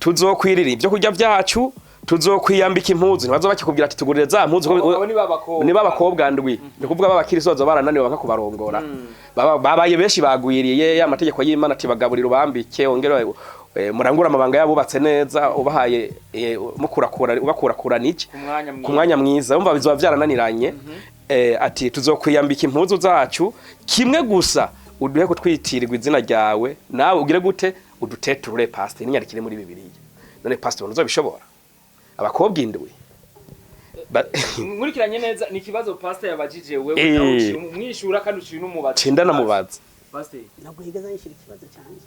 "Tuzokwirira ibyo kurya vyacu, tuzokwiyambika impuzu." Ntibazoba bakikubwira ati: "Tugurire za mpuzu." Abo ni babakobwa. Ni babakobwa ndwi, ni kuvuga b'abakristo bazoba barananiwe baka kubarongora. Babaye benshi, bagwiriye. Ya mategeko y'Imana ati: "Bagaburira, ubambike, wongere murangura amabanga yabubatse neza, ubahaye mukurakura, ubakurakura niki Ku mwanya mwiza. Ku mwanya mwiza." Umva, bizoba vyarananiranye. Ati: "Tuzokwiyambika impuzu zacu, kimwe gusa uduhe kutwitirirwa izina ryawe, nawe ugire gute? Uduteturure." Pastor, ninyandikire muri Bibiliya. None pastor, uzobishobora abakobwa indwi? Nkurikiranye neza, ni ikibazo pastor yabajije wewe, nawe uciye umwishura kandi uciye n'umubaza. Cinda namubaza. Pastor. Ntabwo yigeze anyishyura ikibazo cyanjye,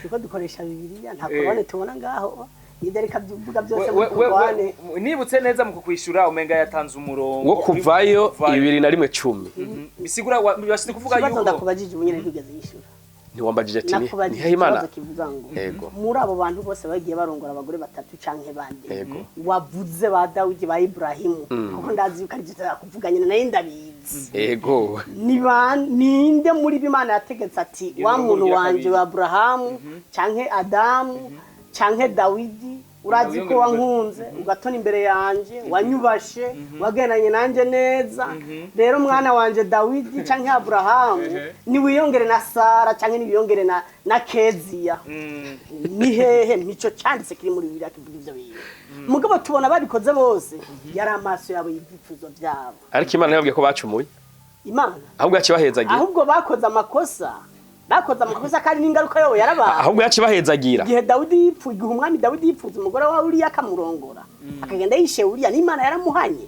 kuko dukoresha Bibiliya, nta korone tubona ngaho, nibyo ariko avuga byose We- ngo we- turwane. Nibutse neza mu kukwishura, umenga yatanze umurongo Wo kuvayo Kuvayo. 21:10. Bisigura washize kuvuga Ikibazo yuko ndakubajije ubu nyine ntigeze yishyura. Ntiwambajije ati Nakubajije nihe Imana ikibazo kivuga ngo muri abo bantu bose bagiye barongora abagore batatu canke bane wavuze, ba Dawidi, ba Iburahimu, kuko ndazi yuko aribyo kuvuga nyine, nayo ndabizi, ni ninde muri bo Imana yategetse ati: Iyo "Wa mirongo muntu ugira wanje kabiri. wa Aburahamu canke Adamu canke Dawidi, urazi ko wankunze ugatona imbere yanje, wanyubashe, wagendanye nanjye neza, rero mwana wanje Dawidi canke Aburahamu, niwiyongere na Sara canke niwiyongere na Keziya"? Ni hehe mico cyanditse kiri muri Bibiliya kivuga ivyo bintu? Mugabo tubona babikoze bose, yari amaso yabo y'ibyifuzo byabo. Ariko Imana ntiyababwiye ko bacumuye. Imana Ahubwo yacibahezagira. Ahubwo bakoze amakosa, bakoze amakosa, kandi n'ingaruka yabo yarabaye. Ahubwo yacibahezagira. Igihe Dawidi yipfuye, igihe umwami Dawidi yipfuza umugore wa Uriya akamurongora, akagenda yishe Uriya, n'Imana yaramuhanye.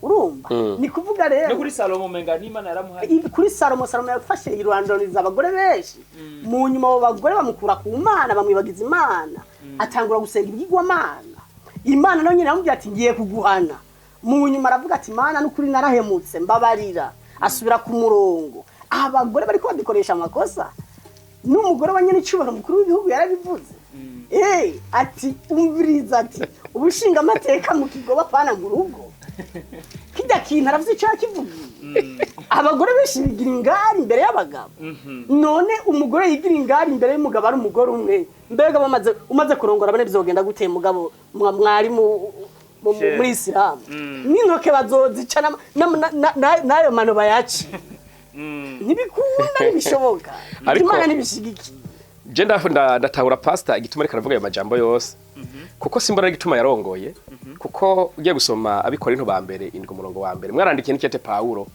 Urumva? Ni kuvuga rero No kuri Salomo umenga n'Imana yaramuhaye. Kuri Salomo, Salomo yafashe irwandoniza abagore benshi, mu nyuma abo bagore bamukura ku Mana, bamwibagiza Imana, atangura gusenga ibigirwamana. Imana nayo nyine aramubwira ati: "Ngiye kuguhana." Mu nyuma aravuga ati: "Mana, n'ukuri narahemutse, mbabarira." Asubira ku murongo. Abagore bariko badukoresha amakosa. N'umugore wa nyenicubahiro mukuru w'igihugu yarabivuze, ati: "Umviriza," ati: "ubushinga amateka mu kigoba, pana mu rugo." Kijya kintu aravuze icyo yakivugiye. Abagore benshi bigira ingari imbere y'abagabo. None umugore yigira ingari imbere y'umugabo ari umugore umwe, mbega bamaze umaze kurongora bane bizogenda gute? Mugabo mwari muri Isilamu n'intoke bazozica n'ayo mano bayace, ntibikunda, ntibishoboka. Imana ntibishigikiye. Je ndatahura pastor igituma ariko aravuga ayo majambo yose, kuko simbona igituma yarongoye, kuko ugiye gusoma Abikorinto ba mbere 7 umurongo wa mbere, mwarandikiye n'ikete Pawulo,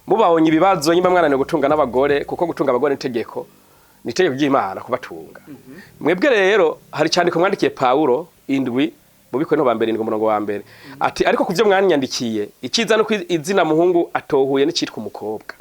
mubabonye ibibazo nyimba mwananiwe gutunga n'abagore, kuko gutunga abagore n'itegeko, ni itegeko ry'Imana kubatunga. Mwebwe rero hari cyandiko mwandikiye Pawulo 7 mu Bikorinto ba mbere 7 umurongo wa mbere, ati: "Ariko kuvyo mwanyandikiye, iciza no izina muhungu atohuye n'icitwa umukobwa."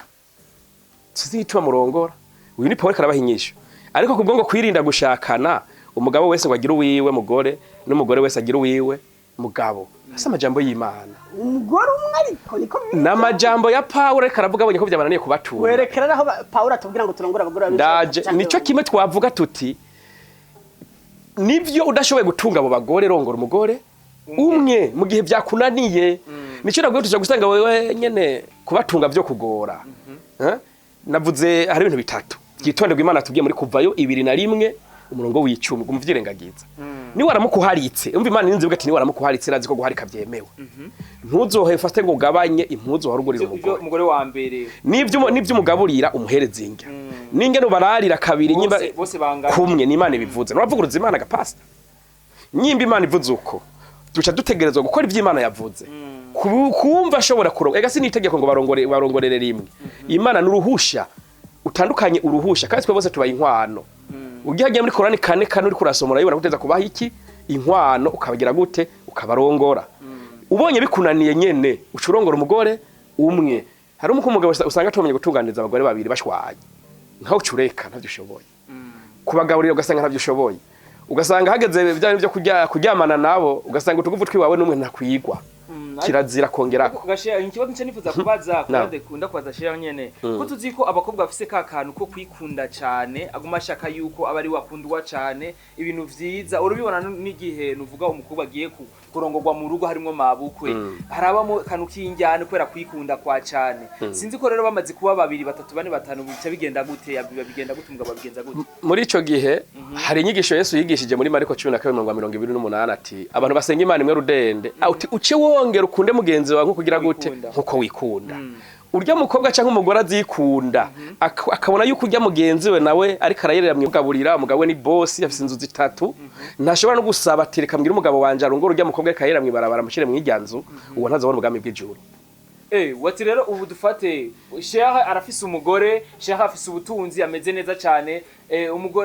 Sinzi igituma murongora. Uyu ni Paul karabaha inyishu. Ariko kubwo ngo kwirinda gushakana, umugabo wese ngo agire uwiwe mugore, n'umugore wese agire uwiwe mugabo, asa amajambo y'Imana. Umugore umwe, ariko niko bibiri. N'amajambo ya Pawulo, ariko aravuga abonye ko byabananiye kubatunga. Werekera naho Pawulo atubwira ngo turongore abagore babiri Ndaje. canke Nico babiri. kimwe twavuga tuti: nivyo udashoboye gutunga abo bagore, rongora umugore umwe mu gihe byakunaniye. Nico nabwo tuja gusanga wewe nyene kubatunga vyo kugora. Eh? Navuze hari ibintu bitatu byitonderwa Imana tubwiye muri Kuvayo 21 umurongo w'icumi, gumuvyirengagiza. Ni waramukuharitse, umva, Imana ninzi ati ni waramukuharitse, irazi ko guharika byemewe. Ntuzohe fate ngo ugabanye impuzu warugurira Ivyo umugore. Umugore wa mbere. Nivyo umugaburira, umuhereza indya, n'ingene ubararira kabiri nyimba Bose bangana. Kumwe ni Imana ibivuze, nuravuguruza Imana gapasta. Nyimba Imana ivuze uko, duca dutegerezwa gukora ivyo Imana yavuze. Kumva ashobora kurongo, ega si n'itegeko ngo barongore, barongorere rimwe. Imana n'uruhusha, utandukanye uruhusha, kandi twe bose tubaye inkwano. Ugiye hagiye muri Korani 4:4, uri kurasoma urayibona, guteza kubaha iki inkwano, ukabagira gute, ukabarongora. Ubonye bikunaniye nyene, uca urongora umugore umwe. Hari umugabo usanga atumenye gutunganiriza abagore babiri bashwanye, nkaho uca ureka, ntavyo ushoboye kubagaburira, ugasanga ntavyo ushoboye, ugasanga hageze bya byo kurya, kuryamana nabo, ugasanga utuguvu twiwawe n'umwe ntakwigwa. Kirazira kongerako. Gashira ikibazo nce nifuza kubaza. Na. Kurande kunda kubaza shira nyene, ko tuzi ko abakobwa bafise ka kantu ko kwikunda cane, aguma ashaka yuko aba ari wakundwa cane, ibintu vyiza urabibona n'igihe nuvuga umukobwa agiye kurongorwa mu rugo harimwo mabukwe, harabamo kantu k'injyane kubera kwikunda kwa cane. Sinzi ko rero bamaze kuba babiri, batatu, bane, batanu, bica bigenda gute? Bigenda gute? Umugabo abigenza gute? Muri ico gihe hari inyigisho Yesu yigishije muri Mariko 12:28, ati abantu basenga Imana imwe rudende, uti uce wongera ukunde mugenzi wawe nko kugira gute? Wikunda. Nkuko wikunda. Urya mukobwa cyangwa umugore azikunda, akabona yuko urya mugenzi we nawe ariko arayerera mwigaburira, umugabo we ni boss, afise inzu zitatu, ntashobora no gusaba ati reka mbwire umugabo wanje arongore urya mukobwa ariko arayerera mwibarabara, mushyire mw'irya nzu, uwo ntazobona ubwami bw'ijuru. Wati rero ubu dufate Sheikh arafise umugore, Sheikh afise ubutunzi, ameze neza cyane.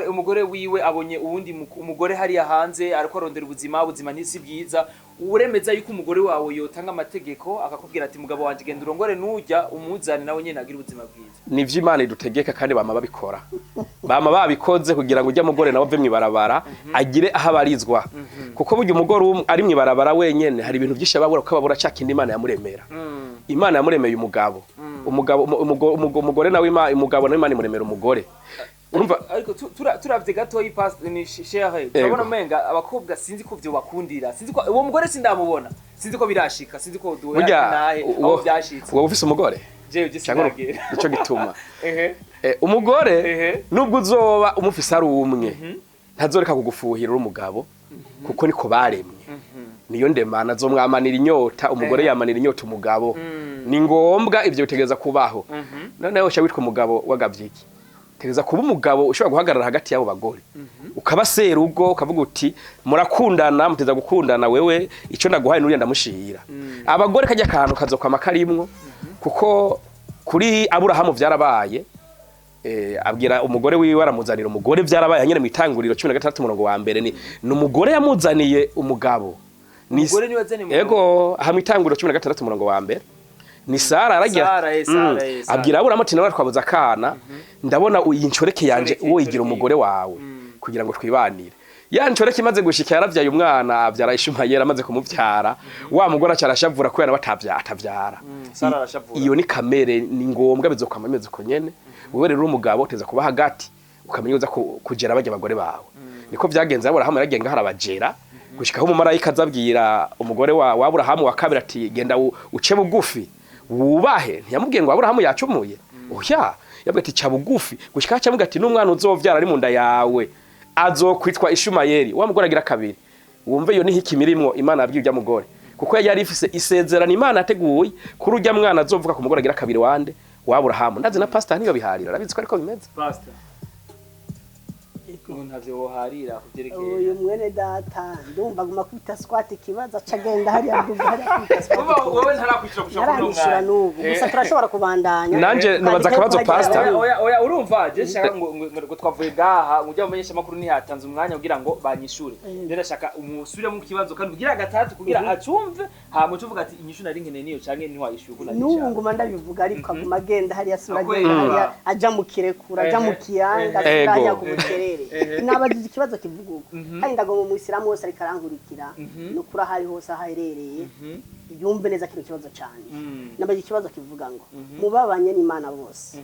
Umugore wiwe abonye uwundi umugore hariya hanze ariko arondera ubuzima, ubuzima ntisi bwiza. Uremeza yuko umugore wawe yotanga amategeko akakubwira ati mugabo wanje, genda urongore nujya umuzane nawe nyene agire ubuzima bwiza? Nivyo Imana idutegeka, kandi bama babikora, bama babikoze kugira ngo ujya mugore nawe ave mw'ibarabara, agire aho abarizwa, kuko burya umugore umwe ari mw'ibarabara wenyene hari ibintu byinshi ababura, kuko ababura ca kindi Imana yamuremera. Imana yamuremeye umugabo, umugabo umugore nawe umugabo nawe Imana imuremera umugore, urumva? Ariko turavye gatoyi, pastor ni Sheikh, turabona umenga abakobwa sinzi ko vyo bakundira, sinzi ko uwo mugore sindamubona, sinzi ko birashika, sinzi ko duhera Burya nahe aho vyashitse. Wowe ufise umugore? Jewe je Cyangwa sindagera. Nico gituma umugore, nubwo uzoba umufise ari umwe, ntazoreka kugufuhira uri umugabo, kuko niko baremwe, niyo ndemana azomwamanira inyota. Umugore yamanira inyota umugabo, ni ngombwa, ivyo bitegereza kubaho. Noneho uca witwa umugabo wagavye iki? Tegereza kuba umugabo ushobora guhagarara hagati y'abo bagore, ukaba serugo, ukavuga uti murakundana, muteza gukundana, wewe icyo ndaguhaye nuriya ndamushira. Abagore kajya akantu kazokwama karimwo, kuko kuri Aburahamu vyarabaye. Abwira umugore wiwe, aramuzanira umugore. Vyarabaye nyene mw'itanguriro 16 umurongo wa mbere, ni umugore yamuzaniye umugabo. Umugore niwe azaniye umugabo? Ego, hamwe itanguriro 16 umurongo wa mbere ni Sara aragira Sara, Sara, Sara. Abwira Aburahamu ati nawe twabuze akana, ndabona iyi nshoreke yanje Nshoreke, uwo yigira nshoreke. umugore wawe kugira ngo twibanire. Ya nshoreke imaze gushika yaravyaye umwana, avyara Ishumayeli. Amaze kumuvyara, wa mugore aca arashavura kubera nawe atavyara. Sara arashavura. Iyo ni kamere, ni ngombwa, bizokwama bimeze uko nyene. Wewe rero umugabo uteza kuba hagati, ukamenya uza kugera barya abagore bawe. Niko vyagenze, Aburahamu yaragenga harabajera gushikaho umumarayika azabwira umugore wa Aburahamu wa kabiri ati genda uce bugufi wubahe. Ntiyamubwiye ngo Aburahamu yacumuye, oya, yabwiye ati ca bugufi, gushika aca amuga ati n'umwana uzovyara ari mu nda yawe azokwitwa Ishumayeli. Wa mugore agira kabiri, wumve iyo ni hikimirimwo Imana yabwiye urya mugore, kuko yari ifise isezerano Imana yateguye kuri urya mwana azovuka ku mugore agira kabiri wande? Wa Aburahamu. Ndazi na pastor niyo biharira, arabizi ko ariko bimeze. Pastor, ngo ntavyo woharira kuvyerekeye Uyu mwene data ndumva aguma kwita squat ikibazo, aca agenda hariya, ndumva hariya kwita squat. Wowe ntarakwishura gushika kuri uno Ntarabishura mwanya. n'ubu, gusa turashobora kubandanya. Nanje nubaza akabazo, pastor. Oya, oya, oya, urumva je shaka ngo twavuye ngaha ngo ujya mumenyesha amakuru ntiyatanze umwanya kugira ngo banyishure. Rero ndashaka umusubire mu kibazo kandi ugira gatatu kugira acumve, hama ucuvuga ati inyishu nari nkeneye niyo canke ntiwayishuye uko nari N'ubu nshaka. nguma ndabivuga, ariko aguma agenda hariya, asubira Akwega. agenda hariya, aja mu kirekura, aja mu kiyanga, asubira hariya ku bukerere. Nabajije ikibazo kivuga uko, kandi ndagomba umuyisilamu wese ariko arankurikira, ni ukuri aho ari hose aho aherereye yumve neza kino kibazo canje. Nabajije ikibazo kivuga ngo mubabanye n'Imana bose,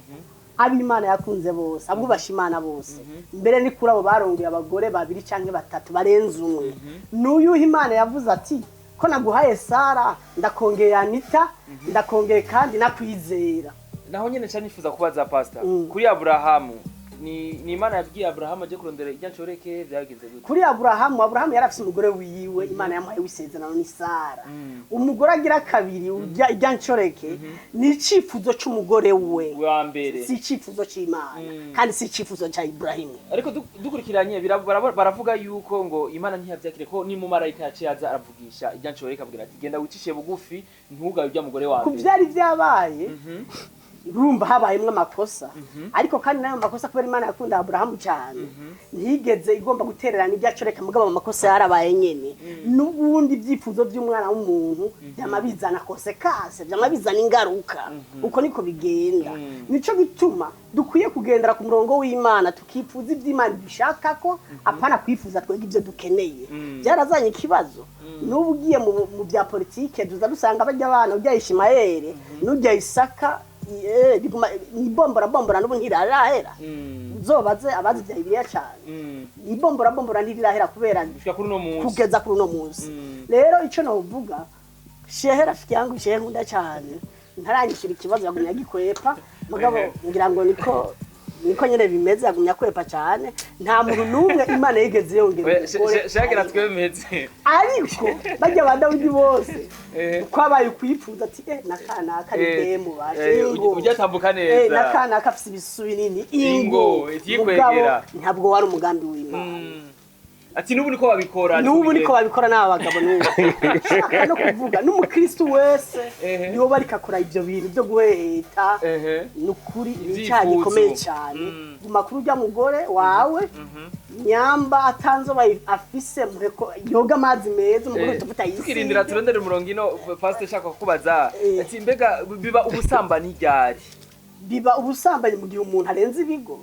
ab'Imana yakunze bose, abubasha Imana bose, mbere ni kuri abo barongoye abagore babiri canke batatu barenze umwe, n'uyuhe Imana yavuze ati ko naguhaye Sara, ndakongeye Anita, ndakongeye kandi nakwizera? Naho nyene nca nifuza kubaza pastor, kuri Aburahamu. Ni Imana yabwiye Aburahamu aje kurondera irya nshoreke, byagenze gute? Kuri Aburahamu, Aburahamu yari afise umugore wiwe Imana yamuhaye w'isezerano, ni Sara. Umugore agira kabiri urya irya nshoreke ni icifuzo c'umugore we, wa mbere. Si icifuzo c'Imana kandi si icifuzo ca Iburahimu. Ariko dukurikiranye baravuga yuko ngo Imana ntiyavyakire, ko ni mumarayika yaciye aza aravugisha irya nshoreke, avugira ati: "Genda wicishe bugufi, ntugabe urya mugore wa Ku mbere." vyari vyabaye, urumva habayemwo amakosa, ariko kandi n'ayo makosa, kubera Imana yakunda Aburahamu cyane, ntiyigeze igomba gutererana ibyo acoreka. Mugabo amakosa yarabaye nyene. N'ubundi ibyifuzo by'umwana w'umuntu byama bizana conséquences, byama bizana ingaruka. Uko niko bigenda. Nico gituma dukwiye kugendera ku murongo w'Imana, tukifuza iby'Imana dushaka, ko apana kwifuza twebwe ibyo dukeneye. Byarazanye ikibazo. N'ubu ugiye mu bya politike, tuza dusanga bajya abana ujya Ishimayeli n'ujya Isaka, biguma ni bombora bombora, n'ubu ntirarahera. Uzobaze abazi bya Bibiliya cyane. Ni bombora bombora, ntirirahera kubera Gushika kuri uno munsi. Kugeza kuri uno munsi. Rero icyo novuga, shehe rafiki yangu, shehe nkunda cyane, ntaranyishyura ikibazo, yagumye agikwepa. Mugabo ngira ngo niko nyene bimeze, yagumye akwepa cyane. Nta muntu n'umwe Imana yigeze yongera Oya, umugore. Shagira twemeze. Ariko bajya ba Dawidi bose kwabaye ukwifuza ati nakanaka ni demu bashe ingo. Ujya tambuka neza. Nakanaka afise ibisu binini. Ingo, Ingo. itikwegera. Mugabo ntabwo wari umugambi w'Imana. Ati n'ubu niko babikora. N'ubu niko babikora n'aba bagabo n'ubu. Shaka no kuvuga n'umukristu wese nibo bariko akora ibyo bintu byo guheheta. Ni ukuri ni icyaha Ivyifuzo. gikomeye cyane. Guma kuri urya mugore wawe, nyamba atanzo afise, muheko yoga amazi meza, umugore utuvuta yisiga. Tukirindira turondere umurongo ino, pastor, shaka kukubaza Eh. ati: mbega biba ubusambanyi ryari? Biba ubusambanyi mu gihe umuntu arenze ibigo.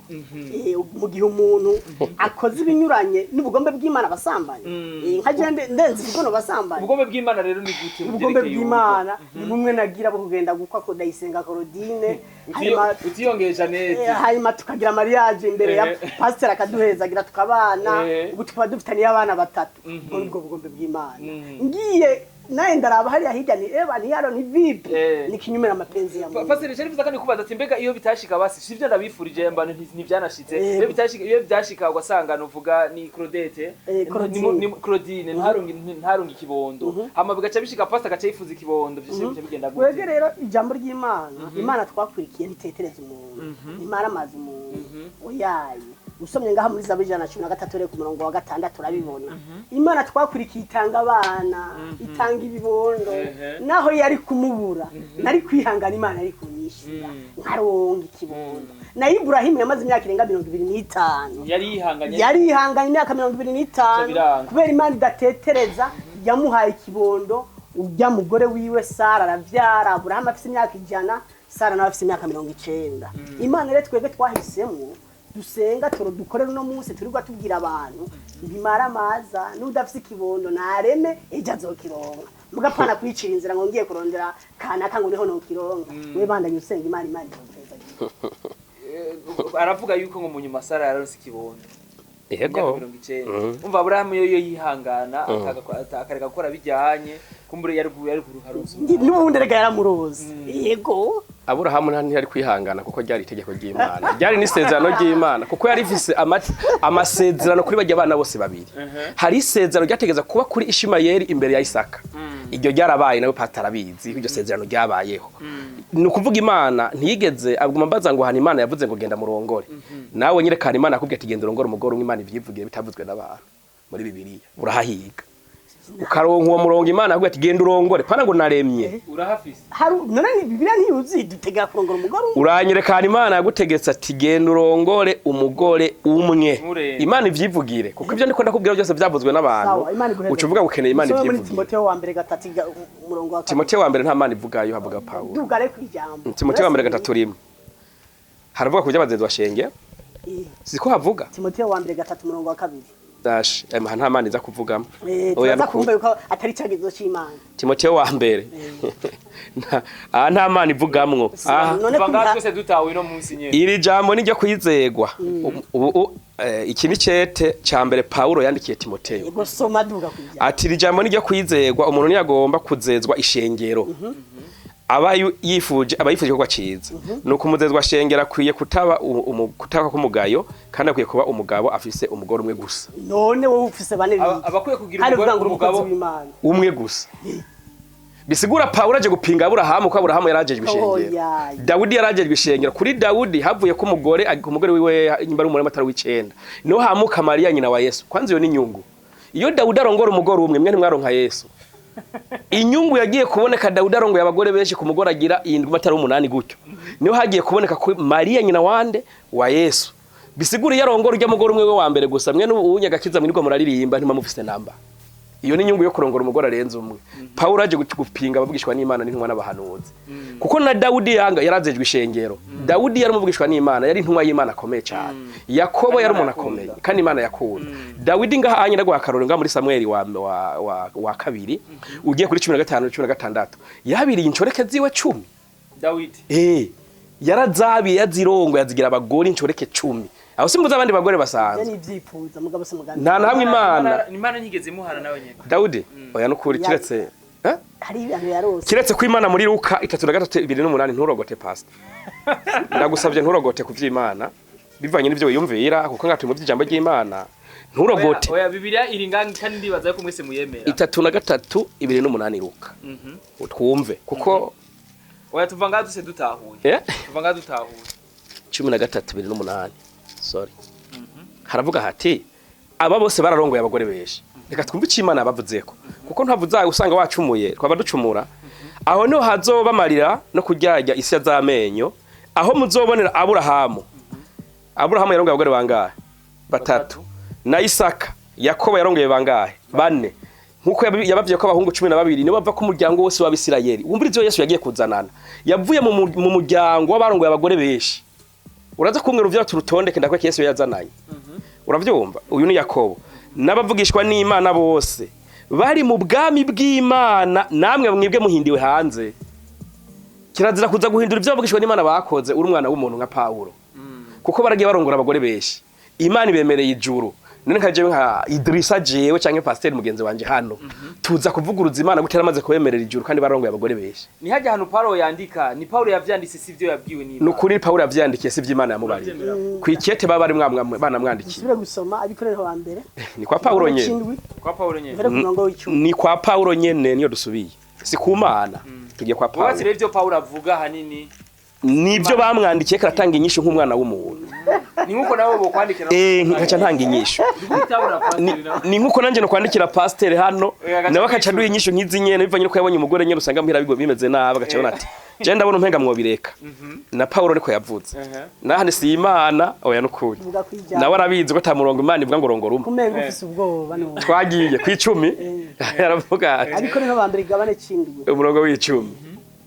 Mu gihe umuntu akoze ibinyuranye n'ubugombe bw'Imana, abasambanyi. Nka je ndenze ibigo no basambanyi. Ubugombe bw'Imana rero ni gute mu Ubugombe byerekeye bw'Imana ni bumwe nagira bwo kugenda gukwa ko Ndayisenga Claudine, urugo? hanyuma Utiyongeye Jeannette. Hanyuma tukagira mariage imbere ya pasiteri, akaduhezagira, tukabana. Ubu tukaba dufitaniye abana batatu. Ubwo nibwo bugombe bw'Imana. Ngiye naye ndaraba hariya hirya, ni eba ntiyaro ni vipi? Ni kinyume na mapenzi ya Mungu. Pastor Sharifu, kandi kubaza ati: mbega iyo bitashika, basi sivyo ndabifurije mbano, ntivyanashitse. Yego. Iyo byashika ugasanga nuvuga ni Claudette, Claudine. ni Claudine ntarungi ikibondo, hama bigaca bishika pastor agaca yifuza ikibondo, vyose bica bigenda gute? Wege rero ijambo ry'Imana, Imana twakurikiye ntitetereza umuntu, ntimara amazi umuntu, oyaye. Usomye ngaha muri Zaburi 113 rero ku murongo wa 6 urabibona. Imana twakurikiye itanga abana, itanga ibibondo. Naho yari kumubura, nari kwihangana, Imana yari kunyishura nkaronga ikibondo. Na Iburahimu yamaze imyaka irenga 25. Yari yihanganye. Yari yihanganye imyaka 25. Biranga. Kubera Imana idatetereza, yamuhaye ikibondo ujya mugore wiwe Sara, aravyara. Aburahamu afise imyaka 100, Sara nawe afise imyaka 90. Imana rero twebwe twahisemwo dusenga turo dukorera uno munsi, turirwa tubwira abantu ntimara amaza, n'udafise ikibondo nareme, ejo azokironka. Mugapana kwicira inzira ngo ngiye kurondera kanaka ngo niho nokironka. We bandanye usenga Imana, Imana izopeza. Aravuga yuko ngo mu nyuma Sara yaronse ikibondo. Yego. Imyaka 90. Umva, Aburahamu yo yihangana akareka gukora bijyanye, kumbure yari kuruharonse. N'ubundi erega yaramuroze, yego. Aburahamu ntiyari kwihangana, kuko ryari itegeko ry'Imana, ryari n'isezerano ry'Imana, kuko yari ifise amasezerano kuri bajya abana bose babiri. Hari isezerano ryategeza kuba kuri Ishimayeli imbere ya Isaka. Iryo ryarabaye, nawe patarabizi iryo sezerano ryabayeho. Ni ukuvuga Imana ntiyigeze aguma mbaza ngo hana Imana yavuze ngo genda murongore. Nawe nyerekana Imana akubwiye ati genda urongore umugore umwe, Imana ivyivugiye bitavuzwe n'abantu muri Bibiliya, urahahiga ukaronka uwo murongo. Imana akubwiye ati genda urongore, pana ngo naremye. Urahafise. Hari none ni Bibiliya ntiyuzuye dutega kurongora umugore umwe. Uranyerekana Imana yagutegetse ati genda urongore umugore umwe. Nturenze. Imana ivyivugire, kuko ibyo ndiko ndakubwira byose byavuzwe n'abantu. Sawa, Imana iguheze. Uca uvuga ngo ukeneye Imana Usome muri ivyivugire. Timoteyo wa mbere 3 umurongo wa 2. Timoteyo wa mbere nta Mana ivugayo, havuga Pawulo. Dugare ku ijambo. Timoteyo wa mbere 3:1 haravuga ku by'abazenzi bashenge. Siko havuga? Timoteyo wa mbere 3 umurongo wa 2. Dash nta Mana iza kuvugamo. Oya, Turaza nukuri. kumva yuko atari icyagezo c'Imana. Timoteyo wa mbere aha nta Mana ivugamwo aha. None Tuva ngaha kubiha twese dutawe ino munsi nyene. Iri jambo ni ryo kwizegwa. Ubu iki ni cete ca mbere Pawulo yandikiye Timoteyo. Yego, soma, duga ku ijambo. Ati iri jambo ni ryo kwizegwa: umuntu ntiyagomba kuzezwa ishengero. Aba yifuje, aba yifuje igikorwa ciza. Nuko umuzezwa shengera akwiye kutaba kutaba k'umugayo, kandi akwiye kuba umugabo afise umugore umwe gusa. None wowe ufise bane biki? Abakwiye kugira Kandi umugore uvuga ngo uri umugabo umukozi w'Imana. Umwe gusa. Bisigura Pawulo aje gupinga Aburahamu, ko Aburahamu yarajejwe ishengero. Oya. Dawudi yarajejwe ishengero. Kuri Dawudi havuye ko umugore, umugore wiwe nyimba ari umugore atari w'icenda, niho hamuka Mariya nyina wa Yesu. Kwanza iyo ni inyungu. Iyo Dawudi arongora umugore umwe, mwe ntimwaronka Yesu. Inyungu yagiye kuboneka Dawudi arongoye abagore benshi, ku mugore agira indwi atari umunani gutyo, niho hagiye kuboneka ko Mariya nyina wande wa Yesu. Bisigura iyo arongora urya mugore umwe we wa mbere gusa, mwe n'ubunyagakiza mwirirwa muraririmba ntimamufise namba. Iyo ni inyungu yo kurongora umugore arenze umwe. Pawulo aje gupinga abavugishwa n'Imana n'intumwa n'abahanuzi, kuko na Dawudi yanga yarazejwe ishengero. Dawudi yari umuvugishwa n'Imana, yari intumwa y'Imana akomeye cyane. Yakobo yari umuntu akomeye kandi Imana yakunda Dawidi. Ngaha anye ndaguha akarorero ngaha muri Samweli wa kabiri, ugiye kuri 15, 16, yabiriye inshoreke ziwe 10. Dawidi? Yarazabiye, yazirongo, yazigira abagore inshoreke 10. Aho simbuza abandi bagore Ivyo basanzwe. ni ivyifuza, mugabo si umugambi. Nta na hamwe Imana Imana ntigeze imuhana nawe nyene. Dawudi, oya, nukuri kiretse eh? Hari ibintu yarose. Kiretse ko Imana muri Luka 3:3:28. Nturogote, pastor, ndagusabye, nturogote ku vy'Imana bivanye n'ivyo wiyumvira, kuko nga turi mu vy'ijambo ry'Imana, nturogote. Oya, Bibiliya iri ngaha kandi ndibaza ko mwese muyemera. 3:3:28 Luka, twumve kuko Oya, tuva ngaha duse dutahuye. Eh? Tuva ngaha dutahuye. 13:28, sorry. Haravuga hati aba bose bararongoye abagore benshi. Reka twumve icyo Imana yabavuzeko, kuko ntavuze usanga wacumuye, twaba ducumura. Aho niho hazoba amarira no kuryarya isya z'amenyo, aho muzobonera Aburahamu. Aburahamu yarongoye abagore bangahe? Batatu. Na Isaka, Yakobo yarongoye bangahe? Bane. Nkuko yabavye ko abahungu 12 nibo bava ku muryango wose w'Abisirayeli. Wumvira ivyo Yesu yagiye kuzanana, yavuye mu muryango w'abarongoye abagore benshi. Uraza kumwe uruvyaro turutondeke, ndakwereka Yesu yazananye. Uravyumva, uyu ni Yakobo. N'abavugishwa n'Imana bose bari mu bwami bw'Imana, namwe mwibwe muhindiwe hanze. Kirazira kuza guhindura ivyo abavugishwa n'Imana bakoze uri umwana w'umuntu nka Pawulo, kuko baragiye barongora abagore benshi, Imana ibemereye ijuru. None nka jewe, nka Idrissa, jewe canke pasiteri mugenzi wanje hano, tuza kuvuguruza Imana gute yaramaze kubemerera ijuru kandi barongoye abagore benshi? Ni hajya ahantu Paulo yandika, ni Paulo yavyanditse, si ivyo yabwiwe n'Imana. Ni ukuri, Pawulo yavyandikiye, si ivy'Imana yamubariye. Kw'ikete baba bari banamwandikiye. Dusubire gusoma Abikorintho wa mbere. Ni kwa Pawulo nyene. 7. Kwa Paulo nyene. Mbere ku murongo w'10. Ni kwa Pawulo nyene niyo dusubiye, si ku Mana, tugiye kwa Wubatse Pawulo. rero ivyo Paulo avuga hanini Nibyo bamwandikiye, karatanga inyishu nk'umwana w'umuntu. Ni nkuko nabo bokwandikira. Nkaca ntanga inyishu. Gutabura Ni, pastor nawe. ni nkuko nanje no kwandikira pasiteri hano, Oya, agaca nawe akaca aduha inyishu nk'izi nyene, bivanye nuko yabonye umugore nyene usanga muhira bigo bimeze nabi, agaca abona ati je ndabona umpenga mwobireka. Na Pawulo niko yavuze. Nahandi si Imana, oya, nukuri. Vuga kwijambo. Nawe arabizi ko ata murongo Imana ivuga ngo rongora umwe. Kumenga ufise ubwoba none. Twagiye kw'icumi, aravuga ati Abikorintho ba mbere igabane 7. Umurongo w'10: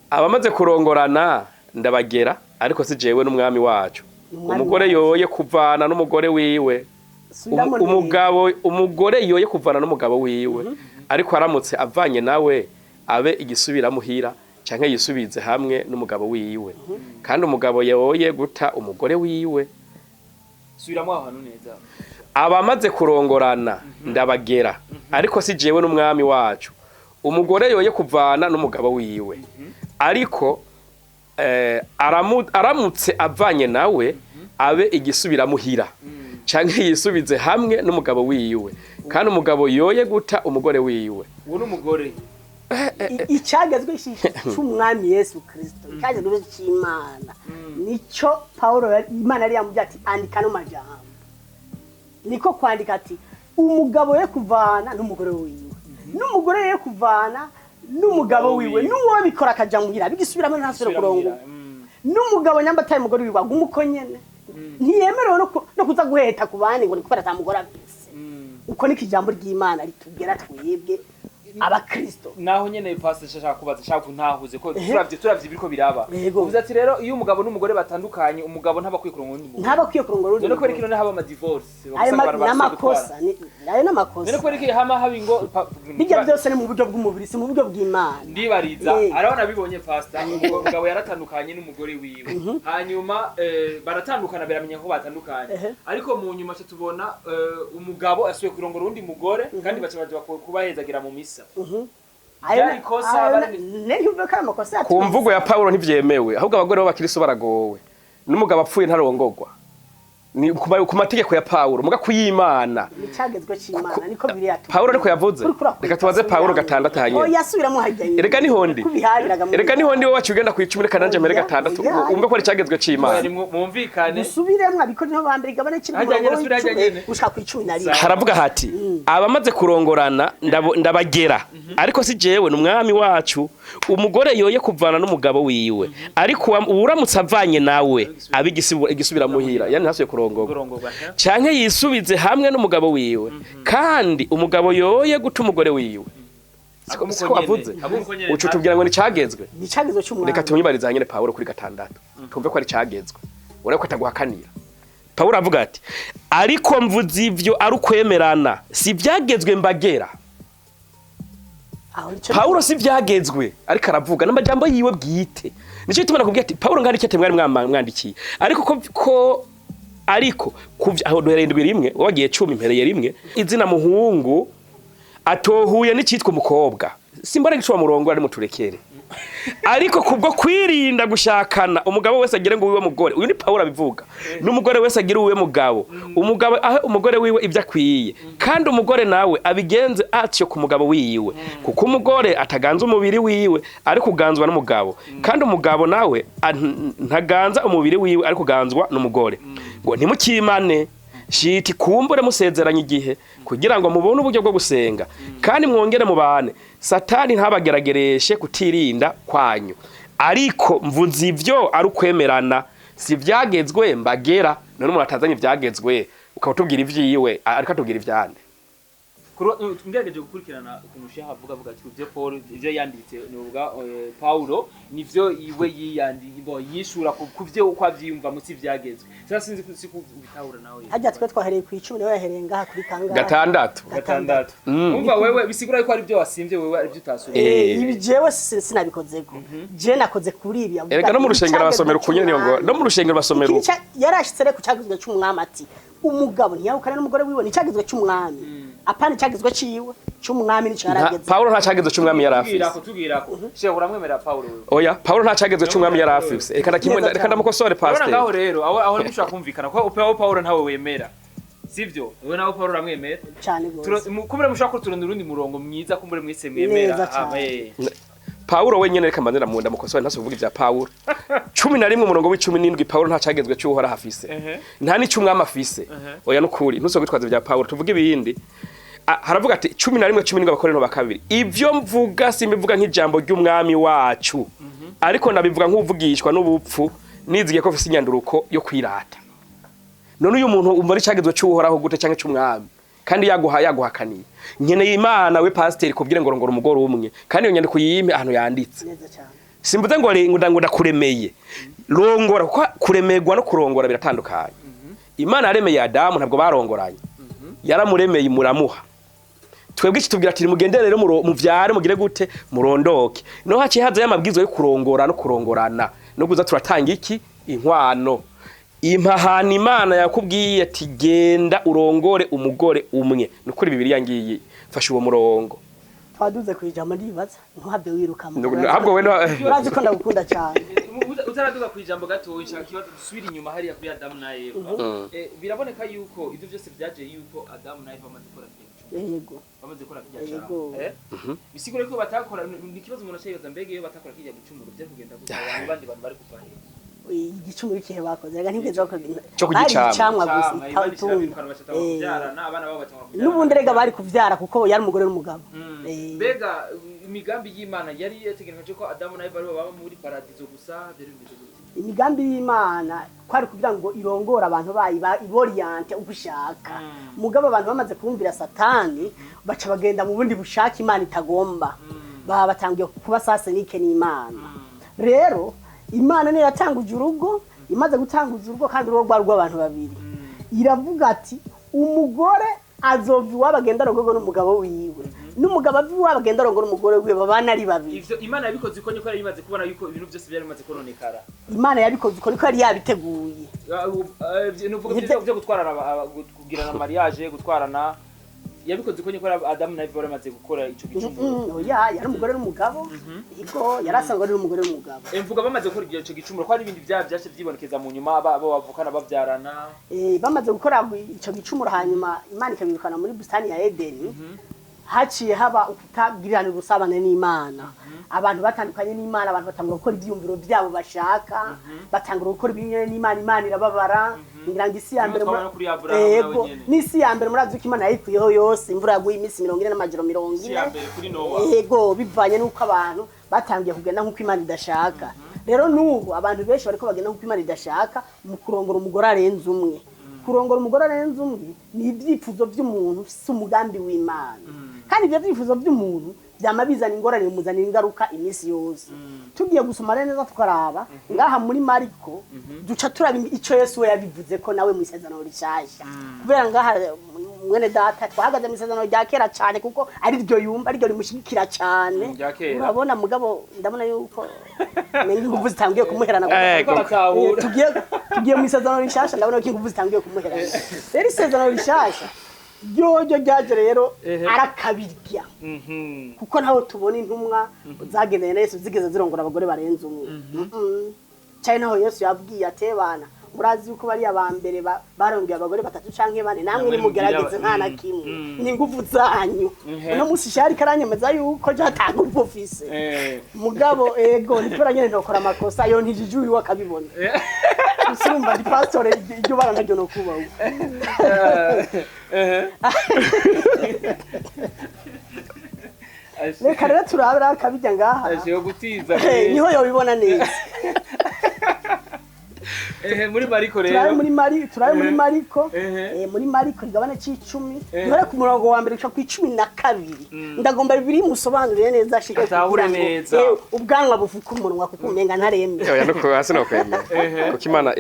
abamaze kurongorana ndabagera, ariko si jewe n'umwami wacu. Umwami Umugore wacu. yoye kuvana n'umugore wiwe. Subiramo neza. Umugabo, umugore yoye kuvana n'umugabo wiwe, ariko aramutse avanye nawe abe igisubiramuhira canke yisubize hamwe n'umugabo wiwe, kandi umugabo yoye guta umugore wiwe. Subiramo aho hantu neza. Abamaze kurongorana ndabagera, ariko si jewe n'umwami wacu: umugore yoye kuvana n'umugabo wiwe, ariko aramutse avanye nawe abe igisubiramuhira canke yisubize hamwe n'umugabo wiwe, kandi umugabo yoye guta umugore wiwe. Uwo ni umugore. Icyagezwe cy'umwami Yesu Kristo, icyagezwe cy'Imana, nicyo Paulo Imana yari yamubwiye ati andika no majambo. Niko kwandika ati umugabo ye kuvana n'umugore wiwe, n'umugore ye kuvana n'umugabo wiwe, n'uwo bikora akaja muhira bigisubiramo ntasubire kurongora, n'umugabo nyamba ataye umugore wiwe aguma uko nyene, ntiyemerewe no kuza guheta ku bandi ngo ni kubera ata mugore afise. Uko niko ijambo ry'Imana ritubwira twebwe abakristo. Naho nyene, pastor, shaka kubaza, shaka kuntahuze ko turavye ibiriko biraba. Yego. Uvuze ati rero iyo umugabo n'umugore batandukanye, umugabo ntaba akwiye kurongora undi mugore. Ntaba akwiye kurongora undi None kubera mugore. iki none haba ama divorce? Ayo n'amakosa, ayo n'amakosa. None kubera iki hama haba ingo Bijya byose ni mu buryo bw'umubiri, si mu buryo bw'Imana. Ndibariza. Arabona bibonye, pastor, umugabo yaratandukanye n'umugore wiwe, hanyuma baratandukana, biramenya ko batandukanye. Ariko mu nyuma cyo tubona umugabo asubiye kurongora uwundi mugore, kandi baca baja kubahezagira mu misa. Byari ikosa, Ne ntumve ko ari amakosa Ku mvugo ya Pawulo ntivyemewe, ahubwo abagore b'abakristo baragowe, n'umugabo apfuye ntarongogwa, ni ku mategeko ya Pawulo, muga kuyimana. Icagezwe c'Imana niko biri yatu. Pawulo ariko yavuze. Reka tubaze Pawulo gatandatu hanyene. Oya, yasubiramo hajya nyene. Erega niho ndi. Kubihariraga muri. Erega niho ndi, wowe waciye ugenda ku 10, reka nanje mpere Oya, gatandatu, oya. umve ko ari icagezwe c'Imana. Mwumvikane. Musubiremwo Abakorinto ba mbere igabane cumi, Hajya nyene, umurongo subira hajya w'icumi nyene. gushika ku 11. Haravuga hati: "Abamaze kurongorana ndabagera, ariko si jewe, ni Umwami wacu: umugore yoye kuvana n'umugabo wiwe, ariko uwuramutse avanye nawe abe igisubiramuhira, yani ntasubiye kurongorwa, kurongorwa, eh? Canke yisubize hamwe n'umugabo wiwe, kandi umugabo yoye guta umugore wiwe." Siko Abo siko uko nyene, wavuze. Abo uko nyene. Uca utubwira ngo ni cagezwe. Ni icagezwe c'Umwami. Reka tumwibarize nyene Pawulo kuri gatandatu, tumve ko ari cagezwe. Urabona ko ataguhakanira. Pawulo avuga ati: "Ariko mvuze ivyo ari ukwemerana, si ivyagezwe mbagera." Aho nico. Pawulo si ivyagezwe ariko aravuga, n'amajambo yiwe bwite. Nico gituma nakubwiye ati Pawulo ngari ikete mwari mwandikiye, ariko ko ariko aho duhereye indwi rimwe, wagiye 10, mpereye rimwe. Izina muhungu atohuye n'icitwa umukobwa, simbona gicuba murongo ari muturekere, ariko kubwo kwirinda gushakana, umugabo wese agire ngo uwiwe mugore. Uyu ni Pawulo abivuga. N'umugore wese agire uwiwe mugabo. Umugabo ahe umugore wiwe ibyo akwiye, kandi umugore nawe abigenze atyo ku mugabo wiwe, kuko umugore ataganza umubiri wiwe, ariko uganzwa n'umugabo, kandi umugabo nawe ntaganza umubiri wiwe, ariko uganzwa n'umugore. Ngo ntimukimane shiti kumbure musezeranye igihe, kugira ngo mubone uburyo bwo gusenga, kandi mwongere mubane, Satani ntabageragereshe kutirinda kwanyu. Ariko mvuze ivyo ari ukwemerana, si ivyagezwe mbagera." None umuntu atazanye ivyagezwe, ukaba utubwira ivyiwe, ariko atubwira ivyande? Ngerageje gukurikirana ukuntu Sheha avuga ati ibyo Paul, ibyo yanditse ni uvuga Paulo nivyo iwe yiyandi bo yishura ku byo uko avyiyumva musi vyagezwe. Sasa sinzi si kubitahura nawe. Hajya twe twahereye ku 10, niwe yahereye ngaha kuri kangahe? Gatandatu. Gatandatu. Umva wewe, bisigura yuko ari byo wasimvye wewe, ari byo utasubiye. Ibi jewe sinabikozeko, je nakoze kuri ibi avuga Erega no mu ati, rushengero icagezwe basomera ukunyene, niyo ngo c'Umwami. no mu rushengero basomera Iki uko. Yarashitse rero ku cagezwe c'Umwami, ati umugabo ntiyahukane n'umugore wiwe. Ni icagezwe c'Umwami, apana icagezwe ciwe, c'Umwami nico yarageze. Pawulo nta cagezwe c'Umwami yari afise. Tubwirako, tubwirako. Sheha, uramwemerera Paulo wewe? Oya, Pawulo nta cagezwe c'Umwami yari afise. Reka ndakimwe, Neza reka cyane. ndamukosore, Urabona pastor. ngaho rero aho ntimushobora kumvikana ko Paulo ntawe wemera, sivyo? Wewe nawe Paulo uramwemera? Cyane gose. Kumbure mushobora kuturondera urundi murongo mwiza, kumbure mwese mwemera. Neza cyane. Pawulo wenyene, reka mbanze ndamunda mukosore, ntase kuvuga ivya Pawulo. 11 umurongo w'17, Pawulo nta cagezwe c'Uhoraho afise, nta n'ic'Umwami afise. Oya, nukuri ntuso kwitwaza ivya Pawulo, tuvuge ibindi. Haravuga ati 11:17 Abakorinto ba kabiri: "Ivyo mvuga simbivuga nk'ijambo ry'Umwami wacu, ariko ndabivuga nk'uvugishwa n'ubupfu, nizigiye ko mfise inyanduruko yo kwirata." None uyu muntu umva ari cagezwe c'Uhoraho gute canke c'Umwami, kandi yaguha yaguhakaniye? Nkeneye Imana we pasiteri kubwire ngo rongora umugore umwe, kandi iyo nyandiko yime ahantu yanditse. Neza cyane. Simvuze ngo ngo ndakuremeye rongora, kuko kuremerwa no kurongora biratandukanye. Imana yaremeye Adamu, ntabwo barongoranye, yaramuremeye muramuha. Twebwe iki tubwira ati mugendere rero muvyare, mugire gute, murondoke. No haciye haza y'amabwizwa yo kurongora no kurongorana no kuza turatanga iki inkwano impahana. Imana yakubwiye ati genda urongore umugore umwe. Nukuri Bibiliya ngiyi, fasha uwo murongo. Twaduze ku ijambo, ndibaza ntuhave wiruka mu Ahubwo we Urazi ko ndagukunda cyane. Utaraduga ku ijambo gato, nshaka ikibazo dusubira inyuma hariya kuri Adamu na Eva. Biraboneka yuko ibyo byose byaje yuko Adamu na Eva bamaze gukora kirya gicumuro. Yego. Bamaze gukora kirya Yego. cyaha. Bisigura ko batakora, ni ikibazo umuntu aca mbega iyo batakora kirya gicumuro byari kugenda gute? Abantu bandi bantu bari kuva he? Igicumuro ikihe bakoze? Rega ntibigeze bakora. Cyo kurya Bari icamwa. icamwa gusa. Cama, Imana itunga. irabirukana, bacatangura kuvyarana, abana babo batangura kuvyarana. N'ubundi rega bari kuvyara, kuko yari umugore n'umugabo. Mbega imigambi y'Imana yari yategekanije ko Adamu na Eva aribo baba muri paradizo gusa? Byari bimeze gute? Imigambi y'Imana kwari kugira ngo irongore abantu bayo, iboriente uko ishaka. Mugabo abantu bamaze kumvira Satani, baca bagenda mu bundi bushake Imana itagomba, baba batangiye kuba sasenike n'Imana. Rero Imana niyo yatanguje urugo. Imaze gutanguza urugo, kandi urugo rwari rw'abantu babiri, iravuga ati umugore azova iwabo agenda arongorwe n'umugabo wiwe, n'umugabo ava iwabo agenda arongora umugore wiwe, babana ari babiri. Ivyo Imana yabikoze uko niko yari imaze kubona yuko ibintu byose byari bimaze kononekara. Imana yabikoze uko niko yari yabiteguye. Nuvuga byo gutwarana, kugirana mariage, gutwarana. Yabikoze ko nyakora Adamu na Eva baramaze gukora ico gicumuro. Oya, yari umugore n'umugabo. Ego, yari asanzwe ari umugore n'umugabo. Mvuga bamaze gukora ico gicumuro, ko hari ibindi vyaha vyace vyibonekeza mu nyuma, abo bavukana bavyarana. Bamaze gukora ico gicumuro, hanyuma Imana ikabirukana muri bustani ya Edeni, haciye haba ukutagirirana ubusabane n'Imana. Abantu batandukanye n'Imana, abantu batangura gukora ivyiyumviro vyabo bashaka, batangura gukora ibinyuranye n'Imana. Imana irababara. Ngira ngo isi ya Niho mbere twabona kuri Aburahamu Ego, nawe nyene. n'isi ya mbere murazi ko Imana yayikuyeho yose. Imvura yaguye iminsi 40 n'amajoro mirongo Isi ine ya mbere kuri Nowa. Ego, bivanye n'uko abantu batangiye kugenda nk'uko Imana idashaka. Rero n'ubu abantu benshi bariko bagenda nk'uko Imana idashaka mu kurongora umugore arenze umwe. Kurongora umugore arenze umwe ni ibyifuzo by'umuntu, si umugambi w'Imana. Kandi ibyo byifuzo by'umuntu byama bizana ingorane, bimuzanira ingaruka iminsi yose. Tugiye gusoma rero neza, tukaraba ngaha muri Mariko, duca turaba ico Yesu we yabivuze ko nawe mu Isezerano Rishasha, kubera ngaha mwene data twahagaze mu Isezerano rya Kera cyane, kuko ari ryo yumva, ari ryo rimushigikira cyane. Rya kera. Urabona, mugabo ndabona yuko menga inguvu zitangiye kumuherana. Ego. Baratahura. Tugiye mu Isezerano Rishasha, ndabona ko inguvu zitangiye kumuherana. Rero Isezerano Rishasha ryoryo ryaje rero arakabirya, kuko ntaho tubona intumwa zagendanye na Yesu zigeze zirongora abagore barenze umwe. Cyane naho Yesu yabwiye atebana, murazi yuko bariya ba mbere barongeye abagore batatu canke bane, namwe Namwe nimugerageze, nta na kimwe, ni inguvu zanyu. Uno munsi shari karanyemeza yuko jatanga ubwo ufise. Mugabo ego, nipera nyene ntokora amakosa yo ntijijuye akabibona. Gusa urumva ndi pastor, iryo bara naryo no kubaho. Reka rero turabira akabijya ngaha. Ashiwe gutiza. Niho yobibona neza. Muri Mariko Turabe rero. muri Mari, turabe muri Mariko. Muri Mariko igabane c'icumi, duhere ku murongo wa mbere gushika ku 12. Ndagomba bibiri musobanurire neza ashike Atahure kugira ngo, neza. Ubwanwa bufuka umunwa, kuko umenga ntarembe. Oya, no hasi no kwemera, kuko Imana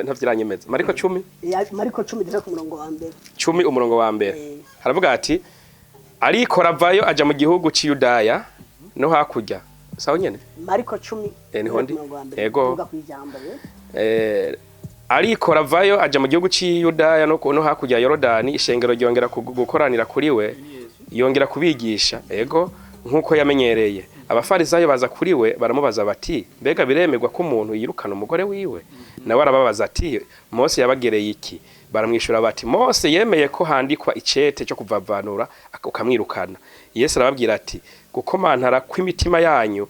ntavyiranyemeza. Mariko 10. Mariko 10, duhere ku murongo wa mbere. 10, umurongo wa mbere. Haravuga ati: ariko ravayo aja mu gihugu c'i Yudaya no hakurya sawa nyene. Mariko 10. Niho ndi. Ku murongo wa mbere. Ego. Tuvuga kw'ijambo. Ariko ravayo aja mu gihugu c'i Yudaya no hakurya ya Yorodani. Ishengero ryongera gukoranira kuri we, yongera kubigisha, ego, nk'uko yamenyereye. Abafarisayo baza kuri we, baramubaza bati: mbega biremerwa ko umuntu yirukana umugore wiwe? Nawe arababaza ati: Mose yabagereye iki? Baramwishura bati: Mose yemeye ko handikwa icete cyo kuvavanura, ukamwirukana. Yesu arababwira ati: gukomantara kw'imitima yanyu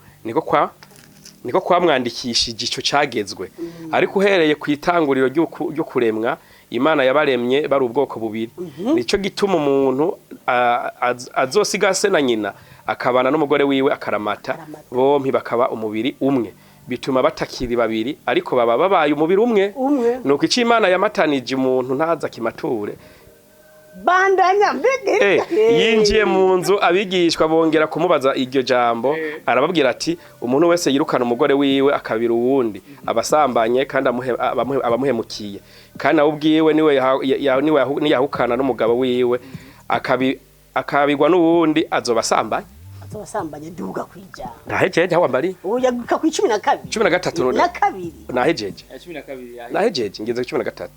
niko kwamwandikishije ico cagezwe. Ariko uhereye ku itanguriro ryo kuremwa, Imana yabaremye bari ubwoko bubiri. Nico gituma umuntu azosiga se na nyina, akabana n'umugore wiwe akaramata, Akaramata. bompi bakaba umubiri umwe. Bituma batakiri babiri, ariko baba babaye umubiri umwe. Umwe. Nuko ico Imana yamatanije, umuntu ntaza kimature. Bandanya mbega. Yinjiye mu nzu, abigishwa bongera kumubaza iryo jambo. Arababwira ati: umuntu wese yirukana umugore wiwe akabira uwundi, abasambanye, kandi abamuhemukiye. Kandi nawe ubwiwe niwe niyahukana n'umugabo wiwe, akabigwa n'uwundi, azoba asambanye. Azobasambanye. Duga kwijambo. Nahejeje aho wambari. Ubu yaguka ku 12. 13 none. Na kabiri. Nahejeje. Ya 12 ya. Nahejeje, ngeze ku 13.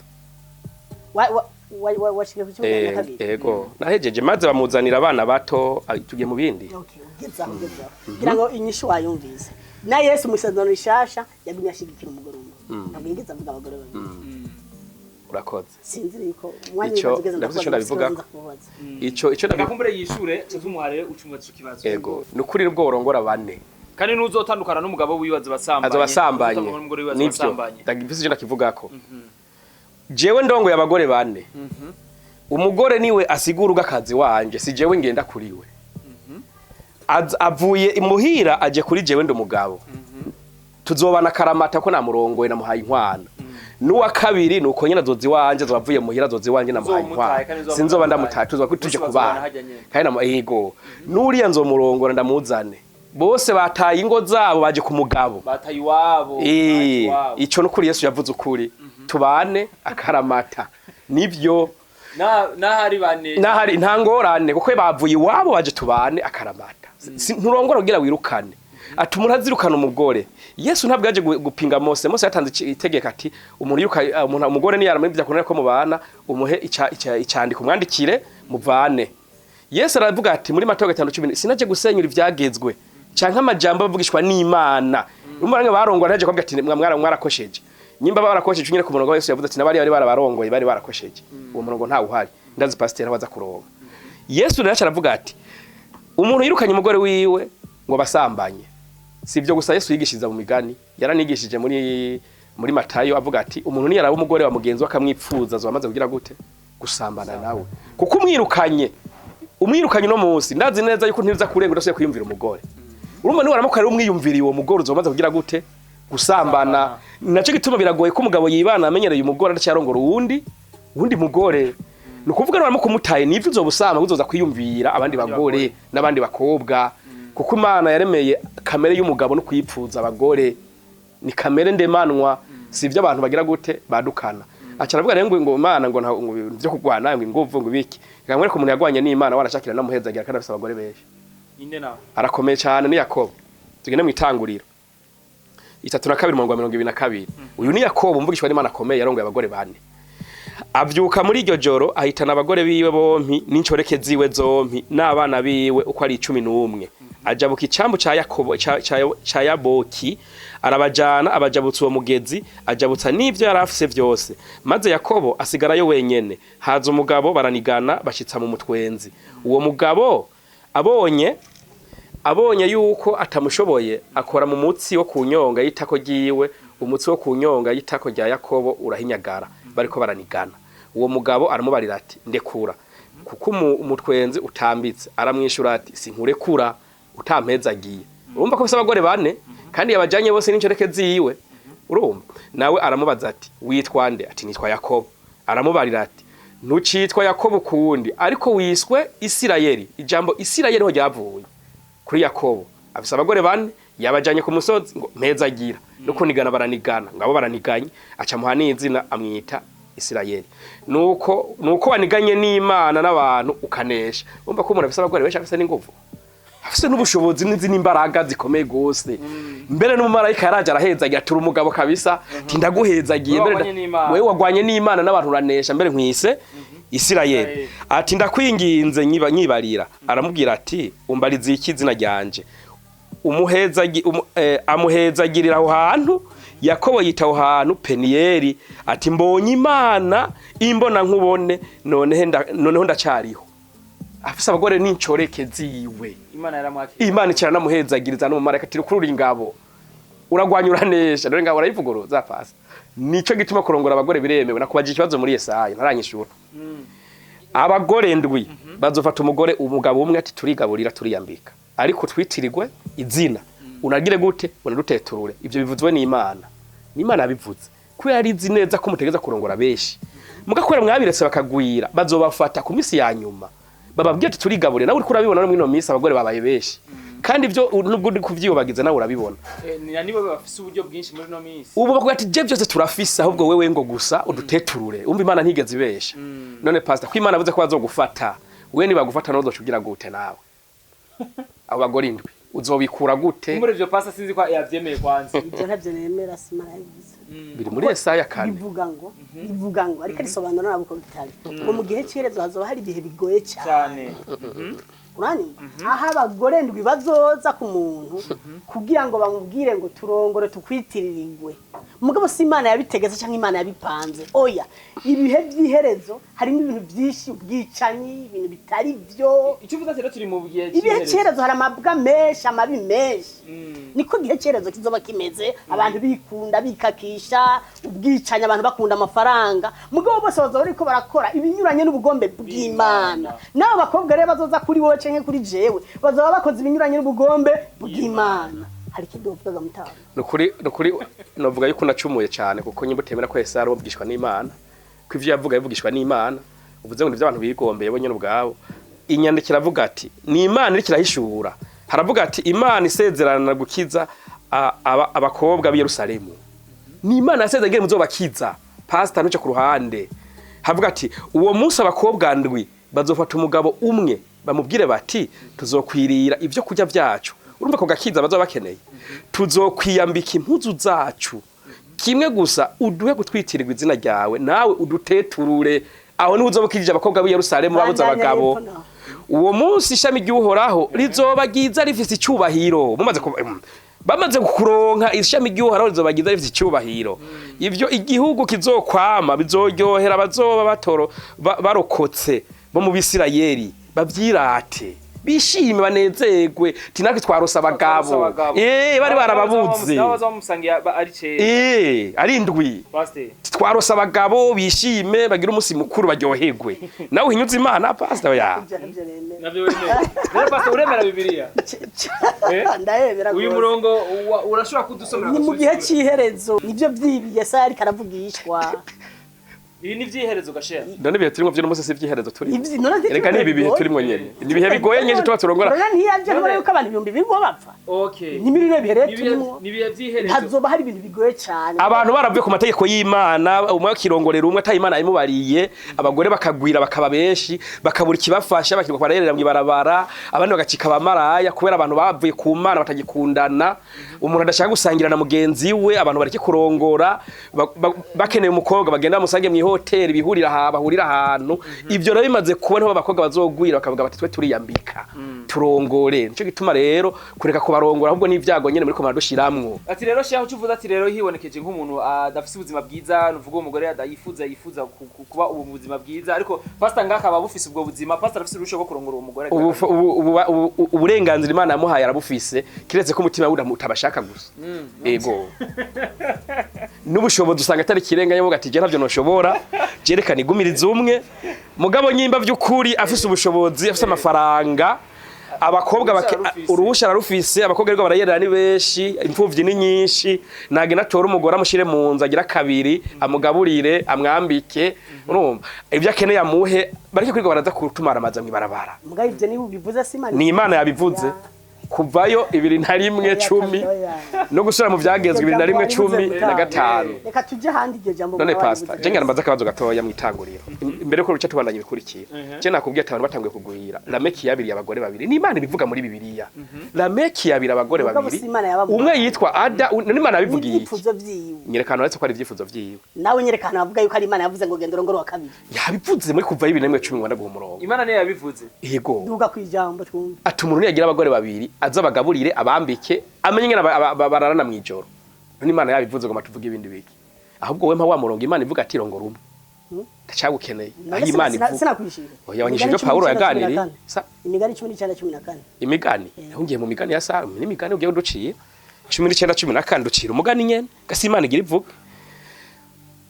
Washika ku cumi na kabiri. Ego, nahejeje. Maze bamuzanira abana bato. Tugiye mu bindi. Okay, ugezaho, ugezaho. Kugira ngo inyishu wayumvise. Na Yesu mu Isezerano Rishasha yagumye ashigikira umugore umwe. Ntabwo yigeze avuga abagore babiri. Urakoze. Sinzi yuko umwanya ugeze. Ndavuze ico ndabivugako. Ndakubaza. Ico ndabi Gakumbure yishure tuzumuhare ucumubaza ico kibazo. Ego, nukuri nubwo worongora bane, Kandi n'uzotandukana n'umugabo wiwe azobasambanye. azobasambanye. Uzotandukana n'umugore wiwe Nivyo. azobasambanye. Ndagifise icyo ndakivugako. Jewe ndongoye abagore bane, umugore niwe asigura akazi wanje, si jewe ngenda kuri we. Avuye imuhira aje kuri jewe, ndi umugabo, tuzobana karamata ko namurongoye, namuhaye inkwano. N'uwa kabiri nuko nyene azoza iwanje, azoba avuye muhira azoza iwanje, namuhaye Uzomutaye, inkwano. kandi uzoba Sinzoba mutaye. ndamutaye, tuzoba tuje Bose bazobana kubana. harya nyene. Kandi yego, n'uriya nzomurongora ndamuzane. Bose bataye ingo zabo, baje ku mugabo. Bataye iwabo. Bataye iwabo. Ico nukuri, Yesu yavuze ukuri, tubane akaramata, nivyo. N'ahari bane. Nahari nta ngorane, kuko bavuye iwabo baje tubane akaramata. Nturongora kugira wirukane. Ati umuntu azirukana umugore. Yesu ntabwo yaje gupinga Mose. Mose yatanze itegeko ati: umuntu yiruka umuntu umugore niyarama ibyo akunda ko mubana, umuhe icandiko, umwandikire, muvane. Yesu aravuga ati muri Matayo 5:10, sinaje gusenyura ivyagezwe canke amajambo avugishwa n'Imana. Urumva bamwe barongora, ntaje kuvuga ati mwarakosheje. Nyimba barakosheje nyine ku murongo wa Yesu yavuze ati nabari bari barabarongoye bari barakosheje, uwo murongo ntawe uhari. Ndazi pasiteri aho aza kuronka. Yesu rero aravuga ati umuntu yirukanye umugore wiwe ngo basambanye. Si ibyo gusa Yesu yigishiriza mu migani, yaranigishije muri Matayo avuga ati umuntu niyaraba umugore wa mugenzi we akamwipfuza, azoba amaze kugira gute? Gusambana nawe. Kuko umwirukanye uno munsi, ndazi neza yuko ntibiza kurenga udasubiye kwiyumvira umugore. Urumva niwaramuka rero umwiyumviriye uwo mugore, uzoba umaze kugira gute? Gusambana. Nacyo gituma biragoye ko umugabo yibana amenyereye umugore adacyarongora uwundi mugore. Ni ukuvuga niwaramuka umutaye, nivyo uzoba usamba, uzoza kwiyumvira abandi bagore n'abandi bakobwa, kuko Imana yaremeye kamere y'umugabo no kuyipfuza abagore, ni kamere ndemanwa, si ibyo abantu bagira gute badukana. Aca aravuga rero ngo Imana ngo ngo ibintu byo kurwana, ngo inguvu, ngo ibiki. Reka mwereke umuntu yagwanye n'Imana warashakira namuhezagira kandi afise abagore benshi. Inde nawe? Arakomeye cyane, ni Yakobo. Tugende mu Itanguriro 32 umurongo wa 22. Uyu ni Yakobo umvugishwa n'Imana akomeye, yarongoye abagore bane. Avyuka muri iryo joro, ahitana abagore biwe bompi n'incoreke ziwe zompi n'abana biwe uko ari 11, ajabuka icambu ca Yakobo ca Yaboki, arabajana, abajabutsa uwo mugezi, ajabutsa n'ivyo yari afise vyose. Maze Yakobo asigarayo wenyene. Haza umugabo baranigana, bashitsa mu mutwenzi. Uwo mugabo abonye yuko atamushoboye, akora mu mutsi wo ku nyonga y'itako ryiwe, umutsi wo ku nyonga y'itako rya Yakobo urahinyagara bariko baranigana. Uwo mugabo aramubarira ati: "Ndekura, kuko umutwenzi utambitse." Aramwishura ati: "Sinkurekura utampezagiye." Urumva ko afise abagore bane kandi yabajanye bose n'incoreke ziwe. Urumva nawe aramubaza ati: "Witwa nde?" Ati: "Nitwa Yakobo." Aramubarira ati: "Ntucitwa Yakobo ukundi, ariko wiswe Isirayeli." Ijambo Isirayeli ho ryavuye kuri Yakobo. Afise abagore bane, yabajanye ku musozi ngo mpezagira, no kunigana baranigana, ngabo baraniganye, aca muha n'izina, amwita Isirayeli. Nuko waniganye n'Imana n'abantu ukanesha. Urumva ko umuntu afise abagore benshi afise n'inguvu, afise n'ubushobozi n'izindi imbaraga zikomeye gose. Mbere n'umumarayika yaraje arahezagira, tura umugabo kabisa, ati ndaguhezagiye. Wewe mbere wagwanye n'Imana. Wewe wagwanye n'Imana n'abantu uranesha, mbere nkwise Isirayeli. Ati: "Ndakwinginze, nyibarira." Aramubwira ati: "Umbariza iki izina ryanje?" Amuhezagirira aho hantu. Yakobo yita aho hantu Peniyeli, ati: "Mbonye Imana imbona nkubone, noneho ndacariho." Afise abagore n'incoreke ziwe. Imana yaramwakira. Imana icara namuhezagiriza n'umumarayika ati: "Kurura ingabo, uragwanya uranesha." Dore ngabo urayivuguruza pasi. Nico gituma kurongora abagore biremewe. Nakubaje ikibazo muri Yesaya, ntaranyishura. Abagore ndwi bazofata umugabo umwe, ati: "Turigaburira, turiyambika, ariko twitirirwe izina, unagire gute, unaduteturure." Ivyo bivuzwe n'Imana, n'Imana yabivuze kubera yari izi neza ko mutegeza kurongora benshi, mugakora mwabiretse bakagwira, bazobafata ku minsi ya nyuma bababwira ati: "Turigaburira." Nawe uriko urabibona no mwino minsi abagore babaye benshi, kandi ivyo nubwo uri kuvyiyobagiza nawe urabibona. Ni nibo bafise uburyo bwinshi muri no minsi. Ubu bakuvuga ati: "Je byose turafise, ahubwo wewe ngo gusa uduteturure." Umva, Imana ntigeze ibesha. None pastor, ko Imana avuze ko bazogufata, we nibagufata ntuzoca ugira gute? Nawe abo bagore indwi uzobikura gute? Muri ivyo pasa sinzi ko yavyemeye kwanza. Ibyo ntabyo nemera, si Imana yabivuze. Biri muri Yesaya 4. Bivuga ngo ariko arisobanura ntabwo uko bitari, ngo mu gihe cy'iherezo hazoba hari ibihe bigoye cyane. Cyane. Uranyumva, aho abagore ndwi bazoza ku muntu kugira ngo bamubwire ngo turongore tukwitiririrwe. Mugabo si Imana yabitegetse cyangwa Imana yabipanze, oya. Ibihe by'iherezo harimo ibintu byinshi, ubwicanyi, ibintu bitari byo. Icyo uvuze rero, turi mu gihe Ibihe cy'iherezo. cy'iherezo hari amabwa menshi, amabi menshi. Niko igihe cy'iherezo kizoba kimeze, abantu bikunda, bikakisha, ubwicanyi, abantu bakunda amafaranga. Mugabo bose bazoba bariko barakora ibinyuranye n'ubugombe bw'Imana. N'abo bakobwa rero bazoza kuri wowe canke kuri jewe bazoba bakoze ibinyuranye n'ubugombe bw'Imana. Hari ikindi wovugaga, mutama? Nukuri novuga yuko nacumuye cyane, kuko nyimba utemera ko Yesaya arubwishwa n'Imana, ko ivyo yavuga bivugishwa n'Imana, uvuze ngo nivyo abantu bigombeye bo nyene ubwabo. Inyandiko iravuga ati ni Imana iriko irahishura. Haravuga ati Imana isezerana gukiza abakobwa b'i Yerusalemu. Ni Imana yasezeranye muzobakiza. Pastor, ntuce ku ruhande. Havuga ati uwo munsi abakobwa ndwi bazofata umugabo umwe, bamubwire bati: "Tuzokwirira ibyo kurya byacu." Urumva ko gakiza bazoba bakeneye. "Tuzokwiyambika impuzu zacu, kimwe gusa uduhe gutwitirirwa izina ryawe, nawe uduteturure." Aho niho uzobukijije abakobwa b'i Yerusalemu babuze Bandanya abagabo. hepfo naho. Uwo munsi ishami ry'Uhoraho rizoba ryiza rifise icyubahiro. Bamaze kuronka ishami ry'Uhoraho rizoba ryiza rifise icyubahiro. Ivyo igihugu kizokwama bizoryohera abazoba batoro barokotse bo mu Bisirayeli, bavyirate, bishime, banezerwe, ti natwe twarose abagabo. Bari barababuze. Nabo bamusangiye ari cera. Ari indwi. Pastor. Twarose abagabo, bishime, bagire umunsi mukuru, baryoherwe. Nawe uhinyuze Imana, pastor ya. Ibyo nabyo nemera. Navyo wemera rero, pastor, uremera Bibiliya? Ndayemera Uyu rwose. murongo urashobora kudusomera? Ni mu gihe cy'iherezo, nibyo byibi Yesaya ariko aravugishwa. Ibi ni vyiherezo gashera. None ibihe turimo vy'uno munsi si ivy'iherezo turimo? None Erega ni ibi bihe turimo nyene, ni ibihe bigoye nyinshi tuba turongora. None ntiyaje ntubona yuko abantu 2000 bapfa? Okay. Ni muri bino bihe rero Ni turimo. Ni ibihe vy'iherezo. Hazoba hari ibintu bigoye cyane. Abantu baravuye ku mategeko y'Imana, umwe akirongorera umwe ataye Imana yamubariye, abagore bakagwira bakaba benshi, bakabura ikibafasha, bakirwa barerera mw'ibarabara, abandi bagacika abamaraya kubera abantu bavuye ku Mana, batagikundana, umuntu adashaka gusangira na mugenzi we, abantu bareke kurongora, bakeneye umukobwa bagenda bamusange mw'ihoteli bihurira aha, bahurira ahantu. Ivyo rero bimaze kuba, niho abakobwa bazogwira bakavuga bati: "Twe turiyambika turongore." Nico gituma rero kureka kubarongora ahubwo n'ivyago nyene muriko muradushiramwo. Ati rero shaho ucuvuze ati rero hibonekeje nk'umuntu adafise ubuzima bwiza, nuvuga uwo mugore yifuza kuba ubu buzima bwiza, ariko pastor ngaka aba bufise ubwo buzima, pastor afise urusho rwo kurongora uwo mugore. Uburenganzira Imana yamuhaye arabufise, kiretse ko umutima we utabashaka gusa. Ego, n'ubushobozi usanga atari ikirenga, yavuga ati: "Je ntavyo noshobora, jerekana igumiriza umwe." Mugabo nyimba vy'ukuri afise ubushobozi, afise amafaranga, abakobwa Uruhusha ararufise. Uruhusha ararufise. Abakobwa ariko barayerera ni benshi, imfuvyi ni nyinshi. Nagenda atora umugore, amushire mu nzu, agira kabiri, amugaburire, amwambike, urumva ibyo akeneye amuhe, bareke kwiga baraza kutumaramaza mw'ibarabara. Mugabo ibyo niba ubivuze si Imana. Ni Imana yabivuze, kuvayo 21:10 no gusubira mu Byagezwe 21:15. Reka tujye ahandi, iryo jambo None mwaba pastor, warivuze. je ngira mbaza akabazo gatoya mwitanguriro imbere ko ruca tubandanya ibikurikira. Je nakubwiye ati abantu batanguye kugwira, Lameki yabiriye abagore babiri. Ni Imana ibivuga muri Bibiliya, Lameki yabira abagore Mugabo babiri. si Imana yabamuhaye. Umwe yitwa Ada, none Imana yabivugiye iki? N'ibyifuzo vyiwe. Nyerekana uretse ko ari ibyifuzo vyiwe. Nawe nyerekana bavuga yuko ari Imana yavuze ngo genda urongore wa kabiri. Yabivuze muri kuva 21:10, ngo ndaguha umurongo. Imana niyo yabivuze. Yego. Duga ku ijambo twumve. Ati umuntu niyagira abagore babiri, aza abagaburire, abambike, amenye ingene bararana mw'ijoro. None Imana yabivuze ngo matuvuge ibindi biki? Ahubwo we mpa wa murongo Imana ivuga ati rongora umwe, ndacyagukeneye. Aho Imana ivuga. Sinakwishije. Oya, wanyishije ibyo Pawulo yaganiriye. Imigani 19:14. Imigani, aho ngiye mu migani ya Salomo n'imigani ugiye uduciye 19:14, ducira umugani nyene gasi Imana igira ivuga: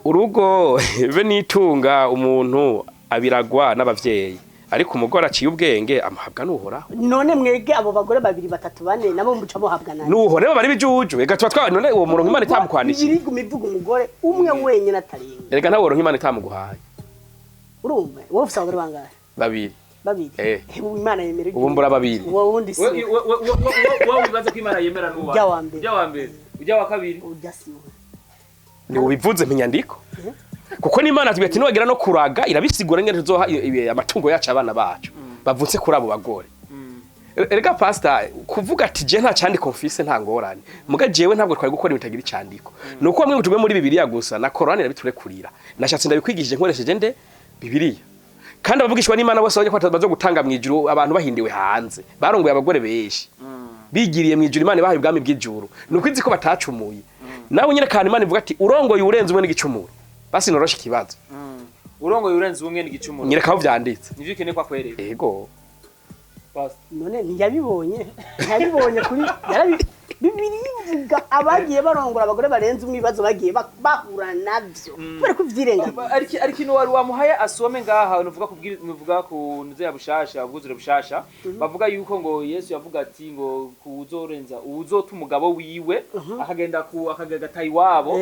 "Urugo be nitunga umuntu abiragwa n'abavyeyi, ariko umugore aciye ubwenge amuhabwa n'Uhoraho." None mwege abo bagore babiri, batatu, bane nabo muca muhabwa nani? N'Uhoraho bari bijuju. Ega tuba twa none uwo murongo Imana itamukwandikiye? Bibiri imivuga umugore umwe wenyine atarenga. Erega nawe woronka Imana itamuguhaye. Urumva wowe ufise abagore bangahe? Babiri. Babiri? Eh. Ubu Imana yemera Ubu mbura babiri. Uwo wundi si Wowe wibaza ko Imana yemera n'uwa Ujya wa mbere. Ujya wa mbere, ujya wa kabiri. Ujya si we. Ni ubivuze mpinyandiko, kuko n'Imana tubwira ati niwagira no kuraga, irabisigura ingene tuzoha amatungo yacu abana bacu bavutse kuri abo bagore. Erega pastor, kuvuga ati je nta candiko mfise, nta ngorane, muga jewe ntabwo twari gukora ibintu bitagira icandiko. Nuko bamwe tugume muri Bibiliya gusa, na Korani irabiturekurira. Nashatse ndabikwigishije nkoresheje nde? Bibiliya. Kandi abavugishwa n'Imana bose bajya kwata bazo gutanga mu ijuru, abantu bahindiwe hanze barongoye abagore benshi, bigiriye mu ijuru, Imana ibahaye ubwami bw'ijuru, nuko izi ko batacumuye. Nawe nyine kandi Imana ivuga ati urongoye urenze umwe n'igicumuro. Basi noroshe ikibazo. Urongoye urenze umwe n'igicumuro. Nyereka aho vyanditse. Nivyo ukeneye ko akwereka. Ego. Pastor. None ntiyabibonye kuri Bibiliya ivuga abagiye barongora abagore barenze umwe, ibibazo bagiye bahura navyo kubera ko uvyirengagiza. Ariko ino wari wamuhaye asome ngaha, nuvuga kubwira, nuvuga ku ntuze ya bushasha, ubwuzure bushasha, bavuga yuko ngo Yesu yavuga ati ngo kuzorenza uzota umugabo wiwe akagenda ku akagata iwabo,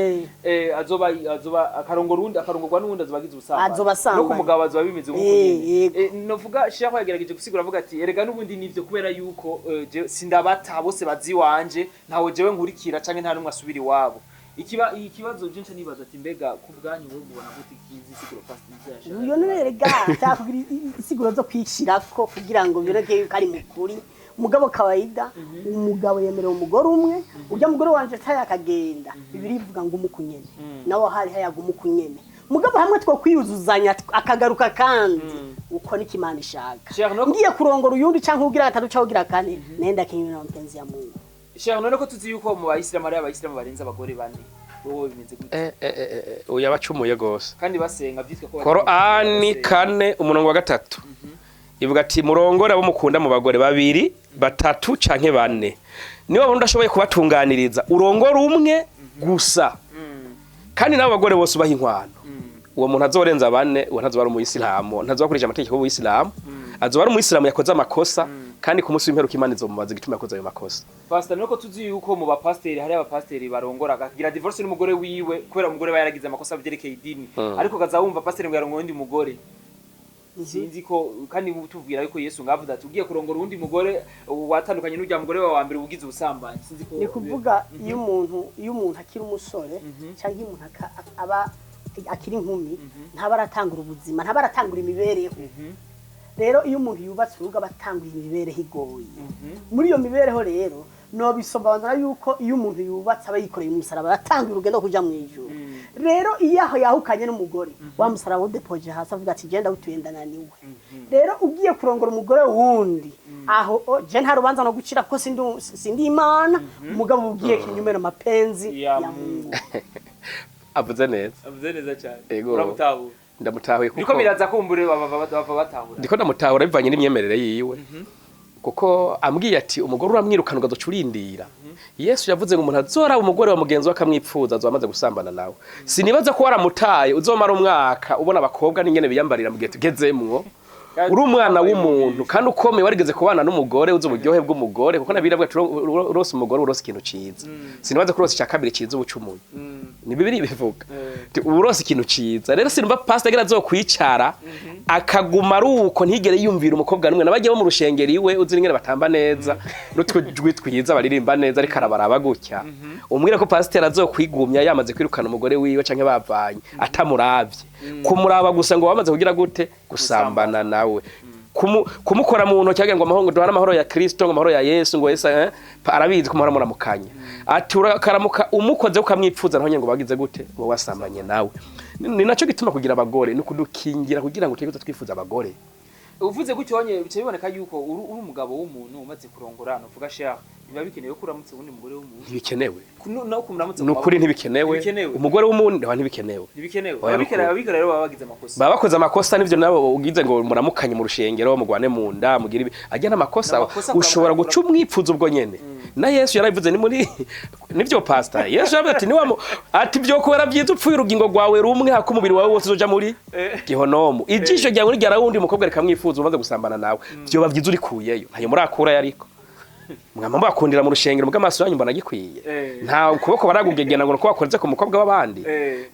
azoba akarongora undi, akarongorwa n'uwundi, azoba agize ubusambanyi. Azoba asambanye. No ku mugabo azoba bimeze nk'uko nyene. Novuga Sheikh yagerageje gusigura avuga ati erega n'ubundi nivyo, kubera yuko sindabata bose bazi iwanje, ntawe jewe nkurikira canke nta n'umwe asubira iwabo. Ikibazo byinshi nibaza ati mbega ku bwanyu wowe mubona gute ikizi siguro pastor ivyo Uyo none rega cyakugira isiguro zo kwishirako kugira ngo bireke yuko ari mukuri. Mugabo kawaida umugabo yemerewe umugore umwe. Ujya mugore wanje ataye akagenda, Bibiliya ivuga ngo umukunyene nawe hari hayaga umukunyene. Mugabo hamwe two kwiyuzuzanya akagaruka kandi uko niko Imana ishaka. Sheikh, Ngiye kurongora uyundi canke ugira gatatu canke ugira kane, nenda kinyume na mapenzi ya Mungu. Sheikh, none ko tuzi yuko mu bayisilamu hari abayisilamu barenze abagore bane, wowe bimeze gute? Oya, abacumuye gose. Kandi basenga, vyitwa ko Korani basenga. 4 umurongo wa 3 ivuga ati: "Murongore abo mukunda mu bagore babiri, batatu canke bane. Niba wabona udashoboye kubatunganiriza, urongore umwe gusa, kandi n'abo bagore bose ubaha inkwano." Uwo muntu azorenza bane, uwo ntazoba ari umuyisilamu, ntazoba akurikije amategeko y'ubuyisilamu, azoba ari umuyisilamu yakoze amakosa, kandi ku munsi w'imperuka Imana izomubaza igituma yakoze ayo makosa. Pastor, nuko tuzi yuko mu bapasiteri hari abapasiteri barongora akagira divorce n'umugore wiwe kubera umugore aba yaragize amakosa byerekeye idini, ariko kaza wumva pasiteri ngo yarongoye undi mugore. Sinzi ko kandi tubwira yuko Yesu ngavuze ati ugiye kurongora uwundi mugore watandukanye n'urya mugore wawe wa mbere ugize ubusambanyi. Sinzi ko Ni kuvuga iyo umuntu akiri umusore cyangwa iyo umuntu aba akiri inkumi, ntaba aratangura ubuzima, ntaba aratangura imibereho. Rero iyo umuntu yubatse urugo aba atanguye imibereho igoye. Muri iyo mibereho rero nobisobanura yuko iyo umuntu yubatse aba yikoreye umusaraba, atanguye urugendo rwo kuja mu ijuru. Rero iyo aho yahukanye n'umugore, wa musaraba udepoje hasi, avuga ati: "Genda utuye, ndananiwe." Rero ugiye kurongora umugore wundi aho je nta rubanza no gucira kuko sindi Imana. Umugabo ugiye kinyume na mapenzi ya ya Mungu. Avuze neza. Avuze neza cyane. Ego. Uramutahura? Ndamutahuye. Niko Kuko biraza kumbure bava batahura. Ndiko ndamutahura bivanye n'imyemerere yiwe, kuko ambwiye ati umugore uramwirukana ugazoca urindira. Yesu yavuze ngo umuntu azoraba umugore wa mugenzi we akamwipfuza azoba amaze gusambana nawe. Sinibaza ko waramutaye uzomara umwaka ubona abakobwa n'ingene biyambarira mu gihe tugezemwo, uri umwana w'umuntu kandi ukomeye, warigeze kubana n'umugore, uzi uburyohe bw'umugore, kuko nabiravuga ati urose umugore urose ikintu ciza. Sinibaza ko urose icya kabiri ciza ubucumuye. Ni Bibiri bivuga. Ati, urose ikintu ciza. Rero sinumva pastor agira azokwicara akaguma ari uko, ntigere yumvira umukobwa n'umwe nabagiye bo mu rushengero iwe, uzi ingene batamba neza n'utujwi twiza, baririmba neza, ariko arabaraba gutya. Umwira ko pasiteri azokwigumya yamaze kwirukana umugore wiwe canke bavanye atamuravye, kumuraba gusa ngo wamaze kugira gute? Gusambana nawe. Kumukora mu ntoki agira ngo amahoro, ngo duhane amahoro ya Kristo, ngo amahoro ya Yesu, ngo Yesu arabizi ko muhora muramukanya, ati urakaramuka umukoze ukamwipfuza naho nyene ngo bagize gute? Ngo wasambanye nawe. Ni naco gituma kugira abagore ni kudukingira kugira ngo tujye twifuza abagore. Uvuze gutyo wonye bice biboneka yuko uri umugabo w'umuntu umaze kurongora, nuvuga cher, biba bikenewe ko uramutse uwundi mugore w'umuntu? Ntibikenewe. No kumuramutse. Ni ukuri ntibikenewe. Ntibikenewe. Umugore w'umuntu aba ntibikenewe. Ntibikenewe. Oya, Ababikora nukuri. Ababikora rero baba bagize amakosa. Baba bakoze amakosa nivyo. Nabo ugize ngo muramukanye mu rushengero, mugwane mu nda, mugire ibi ajya n'amakosa. N'amakosa. Ushobora guca umwipfuza ubwo nyene. Na Yesu yarabivuze, ni muri nivyo pastor. Yesu yaravuze ati niwa ati byo kubera byiza upfuye urugingo rwawe rumwe hako umubiri wawe wose uzoja muri gihonomu. Ijisho ryawe ryara wundi mukobwa rikamwifuza umaze gusambana nawe, vyoba byiza urikuyeyo. Ntayo murakura yariko mwama mubakundira mu rushengero, muga amaso yanyu mbona gikwiye. Nta ukuboko baragugegena ngo nuko wakoze ku mukobwa w'abandi.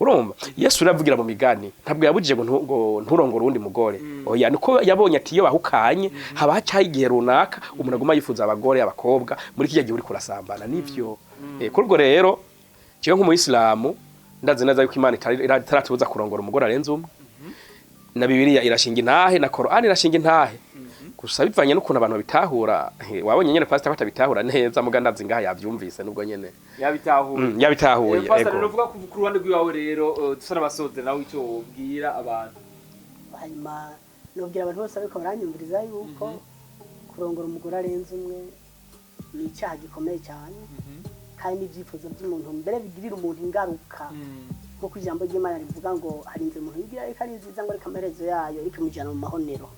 Urumva Yesu uravugira mu migani, ntabwo yabujije ngo ngo nturongore uwundi mugore. Oya, niko yabonye ati iyo bahukanye haba hacaho igihe runaka umuntu aguma yifuza abagore, abakobwa, muri kijya gihe uri kurasambana nivyo. Kuri ubwo rero jewe nk'umuyisilamu ndazi neza yuko Imana itaratubuza kurongora umugore arenze umwe. Na Bibiliya irashinga intahe, na Korani irashinga intahe, gusa bivanye n'ukuntu abantu babitahura. Wabonye nyene pastor batabitahura neza, muga ndazi ngaha yavyumvise nubwo nyene Yabitahuye. Yabitahuye. Pastor, Ego. rero uvuga ku ruhande rw'iwawe rero, dusa n'abasozera, nawe icyo wobwira abantu? Hanyuma nobwira abantu bose ariko baranyumviriza yuko kurongora umugore arenze umwe ni icyaha gikomeye cyane, kandi n'ibyifuzo by'umuntu mbere bigirira umuntu ingaruka, nk'uko ijambo ry'Imana rivuga ngo hari inzira umuntu yigira ariko ari nziza, ngo ariko amaherezo yayo ariko imujyana mu mahonero.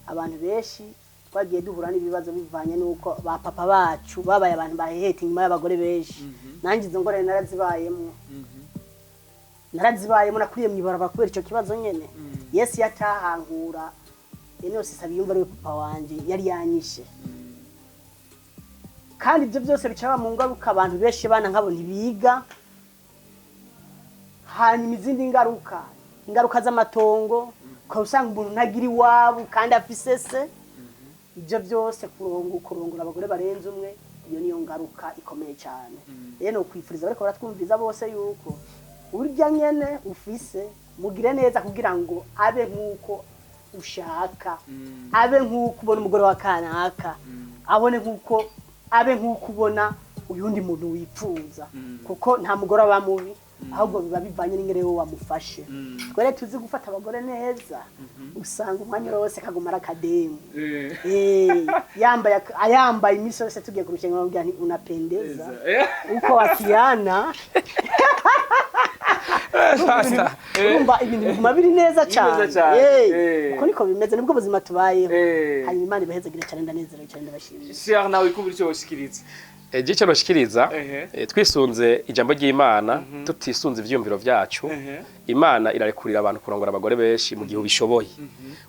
Abantu benshi twagiye duhura n'ibibazo bivanye n'uko ba papa bacu babaye abantu baheheta inyuma y'abagore benshi. Nanjye izo ngorane narazibayemo, narazibayemo, nakuriye mu ibarabara kubera icyo kibazo nyene. Yesu yatahankura Enos Sabiyumva ariwe papa wanje yari yanyishe. Kandi ibyo byose bica mu ngaruka, abantu benshi bana nkabo ntibiga. Hanyuma izindi ngaruka, ingaruka z'amatongo, ukaba usanga umuntu ntagira iwabo kandi afise se. Ibyo byose kurongora abagore barenze umwe, iyo niyo ngaruka ikomeye cyane. Rero ni ukwifuriza bariko baratwumviza bose yuko urya nyene ufise mugire neza kugira ngo abe nk'uko ushaka, abe nk'uko ubona umugore wa kanaka, abone nk'uko abe nk'uko ubona uyundi muntu wipfuza, kuko nta mugore aba mubi. Ahubwo biba bivanye n'ingene wowe wamufashe. Twere tuzi gufata abagore neza, usanga umwanya wose kaguma ari akademu. Yambaye ayambaye iminsi yose, tugiye ku rushengero bamubwira nti unapendeza uko wakiana. Urumva ibintu biguma biri neza cyane. Cyane. Uko niko bimeze, nibwo buzima tubayeho. Hanyuma Imana ibahezagire cyane, ndanezerewe cyane, ndabashimiye. Sheikh, nawe ikumbura icyo woshikiriza. Icyo noshikiriza, twisunze ijambo ry'Imana, tutisunze ivyiyumviro vyacu, Imana irarekurira abantu kurongora abagore benshi mu gihe ubishoboye,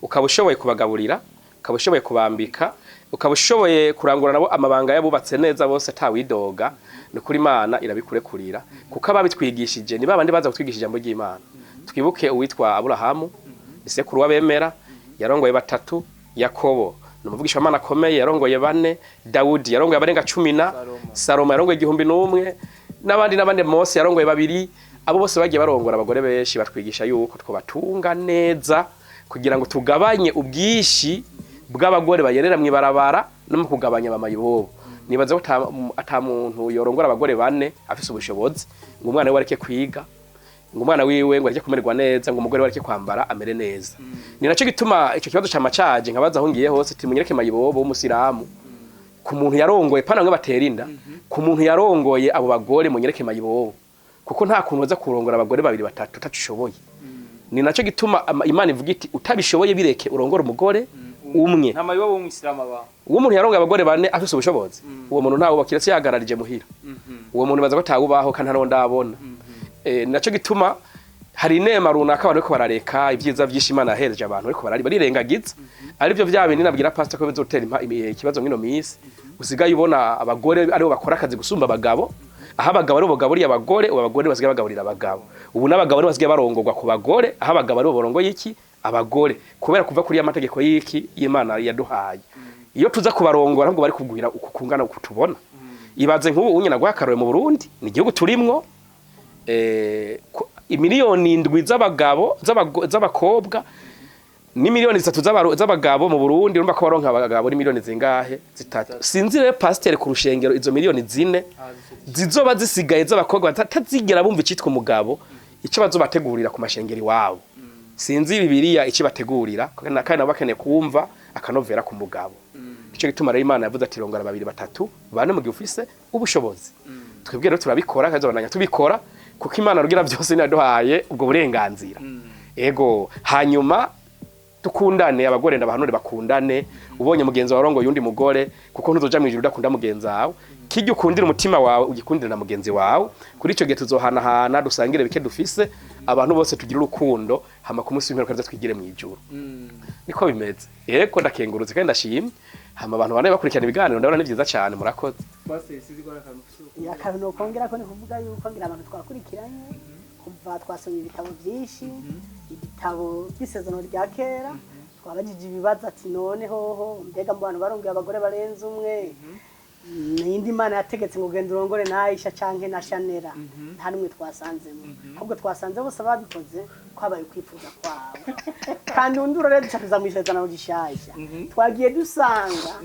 ukaba ushoboye kubagaburira, ukaba ushoboye kubambika, ukaba ushoboye kurangura nabo amabanga yabubatse neza bose atawidoga. Ni ukuri Imana irabikurekurira, kuko ababitwigishije ni babandi baza kutwigisha ijambo ry'Imana. Twibuke uwitwa Aburahamu, isekuru w'abemera, yarongoye batatu. Yakobo ni umuvugisha w'Imana akomeye, yarongoye bane. Dawudi yarongoye abarenga 10 na Salomo yarongoye 1001, n'abandi n'abandi. Mose yarongoye babiri. Abo bose bagiye barongora abagore benshi, batwigisha yuko twobatunga neza kugira ngo tugabanye ubwishi bw'abagore bayerera mw'ibarabara no mu kugabanya abamayibobo. Nibaza ko ata muntu yorongora abagore bane afise ubushobozi ngo umwana we areke kwiga, ngo umwana wiwe ngo areke kumererwa neza, ngo umugore we areke kwambara amere neza. Ni naco gituma ico kibazo cama caje, nkabaza aho ngiye hose ati munyereke mayibobo w'umusilamu ku muntu yarongoye, pana bamwe batera inda, ku muntu yarongoye abo bagore, munyereke mayibobo, kuko nta kuntu baza kurongora abagore babiri, batatu utaco ushoboye. Ni naco gituma Imana ivuga iti utabishoboye bireke, urongore umugore umwe. Nta mayibobo w'umuyisilamu abaho. Uwo muntu yarongoye abagore bane afise ubushobozi, uwo muntu ntawe kiretse yahagararije muhira. Uwo muntu baza ko atawubaho kandi nta ndabona. Naco gituma hari inema runaka abantu bariko barareka ibyiza vyinshi Imana yahereje abantu, bariko barirengagiza, arivyo vya bindi nabwira pastor ko bizotera ikibazo mwino misi usigaye ubona abagore aribo bakora akazi gusumba abagabo. Aho abagabo aribo bagaburiye abagore, ubu abagore basigaye bagaburira abagabo. Ubu n'abagabo aribo basigaye barongorwa ku bagore, aho abagabo aribo barongoye iki abagore, kubera kuva kuri ya mategeko y'iki y'Imana yaduhaye. Iyo tuza kubarongora ahubwo bari kugwira uku kungana uku tubona. Ibaze nk'ubu unye naguha akarorero mu Burundi, ni igihugu turimwo 7 miliyoni z'abagabo z'abakobwa ni 3 miliyoni z'abagabo mu Burundi. Urumva ko baronka abagabo ni miliyoni zingahe? 3. Sinzi rero pasiteri ku rushengero izo 4 miliyoni zizoba zisigaye z'abakobwa batazigera bumva icitwa umugabo, ico bazobategurira ku mashengero iwabo. Sinzi Bibiliya icyo bategurira, kandi nabo bakeneye kumva akanovera ku mugabo. Ico gituma rero Imana yavuze ati rongora babiri, batatu, bane mu gihe ufise ubushobozi. Twebwe rero turabikora kandi tuzobandanya tubikora, kuko Imana rugira byose yaduhaye ubwo burenganzira. Ego, hanyuma dukundane, abagore ndabahanure bakundane. Ubonye mugenzi wawe arongoye undi mugore, kuko ntuzoja mwijuru udakunda mugenzi wawe, kijya ukundira umutima wawe ugikundira na mugenzi wawe. Kuri ico gihe tuzohanahana, dusangire bike dufise, abantu bose tugire urukundo, hama ku munsi w'imperuka tuze twigire mwijuru. Niko bimeze. Ego, ndakengurutse kandi ndashimye. Hama abantu bane bakurikirana ibiganiro, ndabona ni vyiza cyane, murakoze. Pastor, sinzi ko ari akantu ufise. Akantu nokongera ko ni kuvuga yuko ngira abantu twakurikiranye kuva twasomye ibitabo byinshi, igitabo by'isezerano rya kera, twabajije ibibazo ati none hoho mbega mu bantu barongoye abagore barenze umwe, nindi Imana yategetse ngo genda urongore na Aisha canke na Shanera? Nta n'umwe twasanzemo. Ahubwo twasanze bose babikoze kwabaye ukwifuza kwabo. Kandi undi rero duca mu isezerano rishasha, twagiye dusanga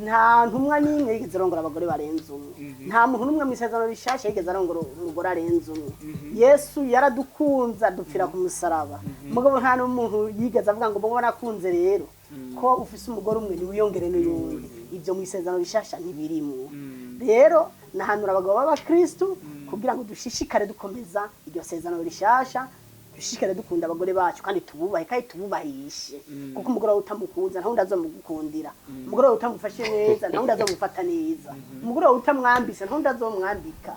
nta ntumwa n'imwe yigeze arongora abagore barenze umwe, nta muntu n'umwe mu isezerano rishasha yigeze arongora umugore arenze umwe. Yesu yaradukunze adupfira ku musaraba, mugabo nta n'umuntu yigeze avuga ngo mubona nakunze rero ko ufise umugore umwe niwiyongere n'uyundi. Ibyo mu isezerano rishasha ntibirimwo. Rero nahanura abagabo b'abakristu kugira ngo dushishikare dukomeza iryo sezerano rishasha, dushishikare dukunda abagore bacu kandi tububahe kandi tububahishe, kuko umugore wawe utamukunze nta wundi azomugukundira, umugore wawe utamufashe neza nta wundi azomufata neza, umugore wawe utamwambise nta wundi azomwambika.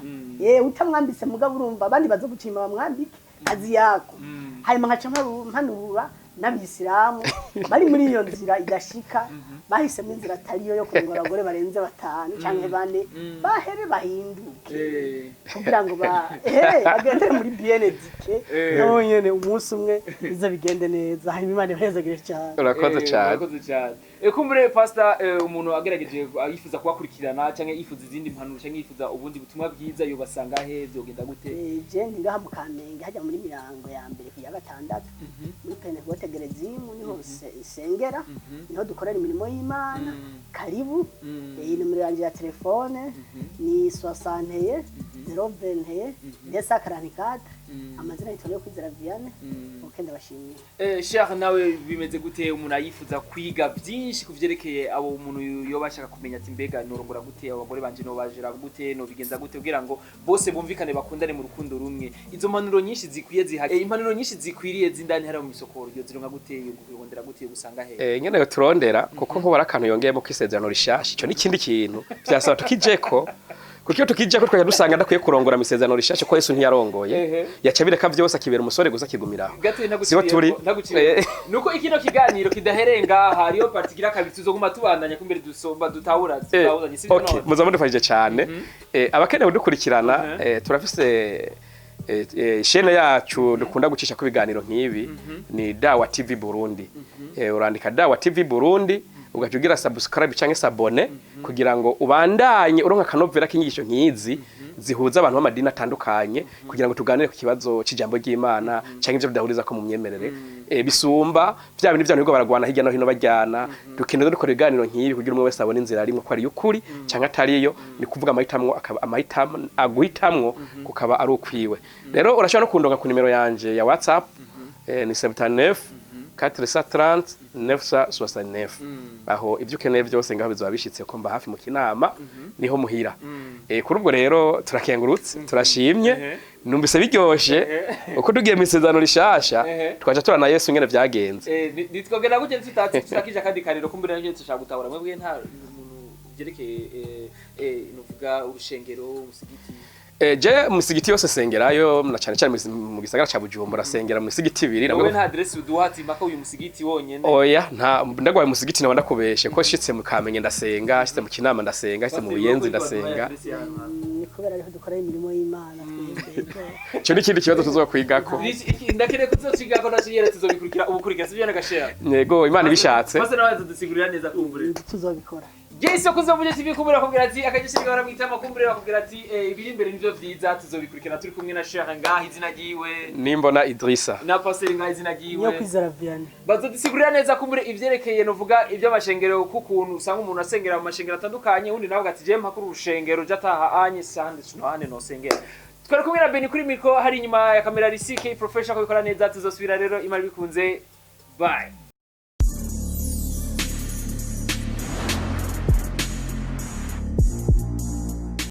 Utamwambise mugabo urumva abandi bazogucima bamwambike, kazi yako. Hanyuma nkaca mpanura n'abisilamu bari muri iyo nzira idashika, bahisemo inzira atariyo yo kurongora abagore barenze batanu canke bane, bahere bahinduke kugira ngo bagendere muri bien éduqué, nabo nyene umunsi umwe bize bigende neza. Hanyuma Imana ibahezagire cyane. Urakoze cyane. Urakoze cyane. Kumbure pastor, umuntu agerageje yifuza kubakurikirana cyangwa yifuza izindi mpanuro cyangwa yifuza ubundi butumwa bwiza, yobasanga he? Vyogenda gute? Je ndi ngaha mu Kamenge, hajya muri mirango ya mbere ku ya gatandatu, muri Pentekote Gerezimu niho isengera, niho dukorera imirimo y'Imana. Karibu. Nomero yanjye ya telefone ni 61 021 244. Amazina yitwa Niyo Kwizera Vianney. Ok, ndabashimiye. Sheikh, nawe bimeze gute? Umuntu ayifuza kwiga byinshi kuvyerekeye abo, umuntu yoba ashaka kumenya ati: mbega norongora gute abo bagore banje, nobajera gute, nobigenza gute kugira ngo bose bumvikane, bakundane mu rukundo rumwe? Izo mpanuro nyinshi zikwiye ziha impanuro nyinshi zikwiriye zindani hariya mu misokoro, yo zironka gute, yo kurondera gute, yo gusanga he? Nyene yo turondera, kuko nkubara akantu yongeyemo kwisezerano rishasha, ico n'ikindi kintu vyasaba tukijeko, kuko iyo tukijeko twajya dusanga ndakwiye kurongora mu isezerano rishasha, ko Yesu ntiyarongoye. Yaca bireka vyose, akibera umusore gusa, akigumiraho. Gato. Siho turi. Ntaguciriye. Nuko ikino kiganiro kidahereye ngaha, hariyo partie igira kabiri, tuzoguma tubandanya kumbere dusomba dutahura tutahuzanye, sivyo? Okay. None Muza mudufashije cyane. Abakeneye kudukurikirana, turafise chaîne yacu dukunda gucisha ku biganiro nk'ibi, ni Dawa TV Burundi. Urandika Dawa TV Burundi, ugaca ugira subscribe canke s'abonner kugira ngo ubandanye uronka akanovera k'inyigisho nk'izi zihuza abantu b'amadini atandukanye, kugira ngo tuganire ku kibazo c'ijambo ry'Imana canke ivyo bidahuriza ko mu myemerere. Bisumba vya bintu vya baragwana hirya no hino bajyana. Dukeneye dukora ibiganiro nk'ibi kugira umwe wese abone inzira arimwo ko ari ukuri canke atariyo, ni kuvuga amahitamwo akaba amahitamo aguhitamwo kukaba ari ukwiwe. Rero urashobora no kundonga ku nimero yanje ya WhatsApp, ni 79 430 969. Aho ibyo ukeneye byose ngaho bizoba bishitse, ko mba hafi mu Kinama, niho muhira. Kuri ubwo rero turakengurutse, turashimye, numvise biryoshe uko tugiye mu isezerano rishasha, twaca turana Yesu ingene vyagenze. Nitwogera gutya tutakije akandi kariro kumbura nje tushaka gutahura mwebwe nta muntu byerekeye nuvuga urushengero, umusigiti. Je musigiti yose sengerayo, na cyane cyane mu gisagara ca Bujumbura sengera mu misigiti ibiri. Wowe nta adresse uduha ati mpaka uyu musigiti wonyene? Oya, nta ndagwaye musigiti nawe ndakubeshe, ko shitse mu Kamenge ndasenga, shitse mu Kinama ndasenga, shitse mu Buyenzi ndasenga. Ni kubera ariho dukora imirimo y'Imana twebwe. Ico ni ikindi kibazo tuzokwigako. Ndakeneye kuzocigako naciyera, tuzobikurikira ubukurikira, sivyo nagashera? Yego, Imana ibishatse. Maze nawe azodusigurira neza kumbure. Tuzobikora. Yesu kuza muri TV kumbura bakubwira ati akagisha baramwita makumbure, bakubwira ati ibiri imbere nivyo vyiza, tuzobikurikirana turi kumwe na Sheikh ngaha, izina ryiwe? Nimbona Idrissa. Na Pastor ngaha, izina Niyo ryiwe? Kwizera Vianney. Bazodusigurira neza kumbure ivyerekeye novuga ivy'amashengero, kukuntu usanga umuntu asengera mu mashengero atandukanye, undi nawe ati je mpakuru urushengero je ataha anye sande sinohane no sengera. Twari kumwe na Beni kuri micro, hari inyuma ya kamera Risike Professional kubikora neza. Tuzosubira rero Imana bikunze. Bye.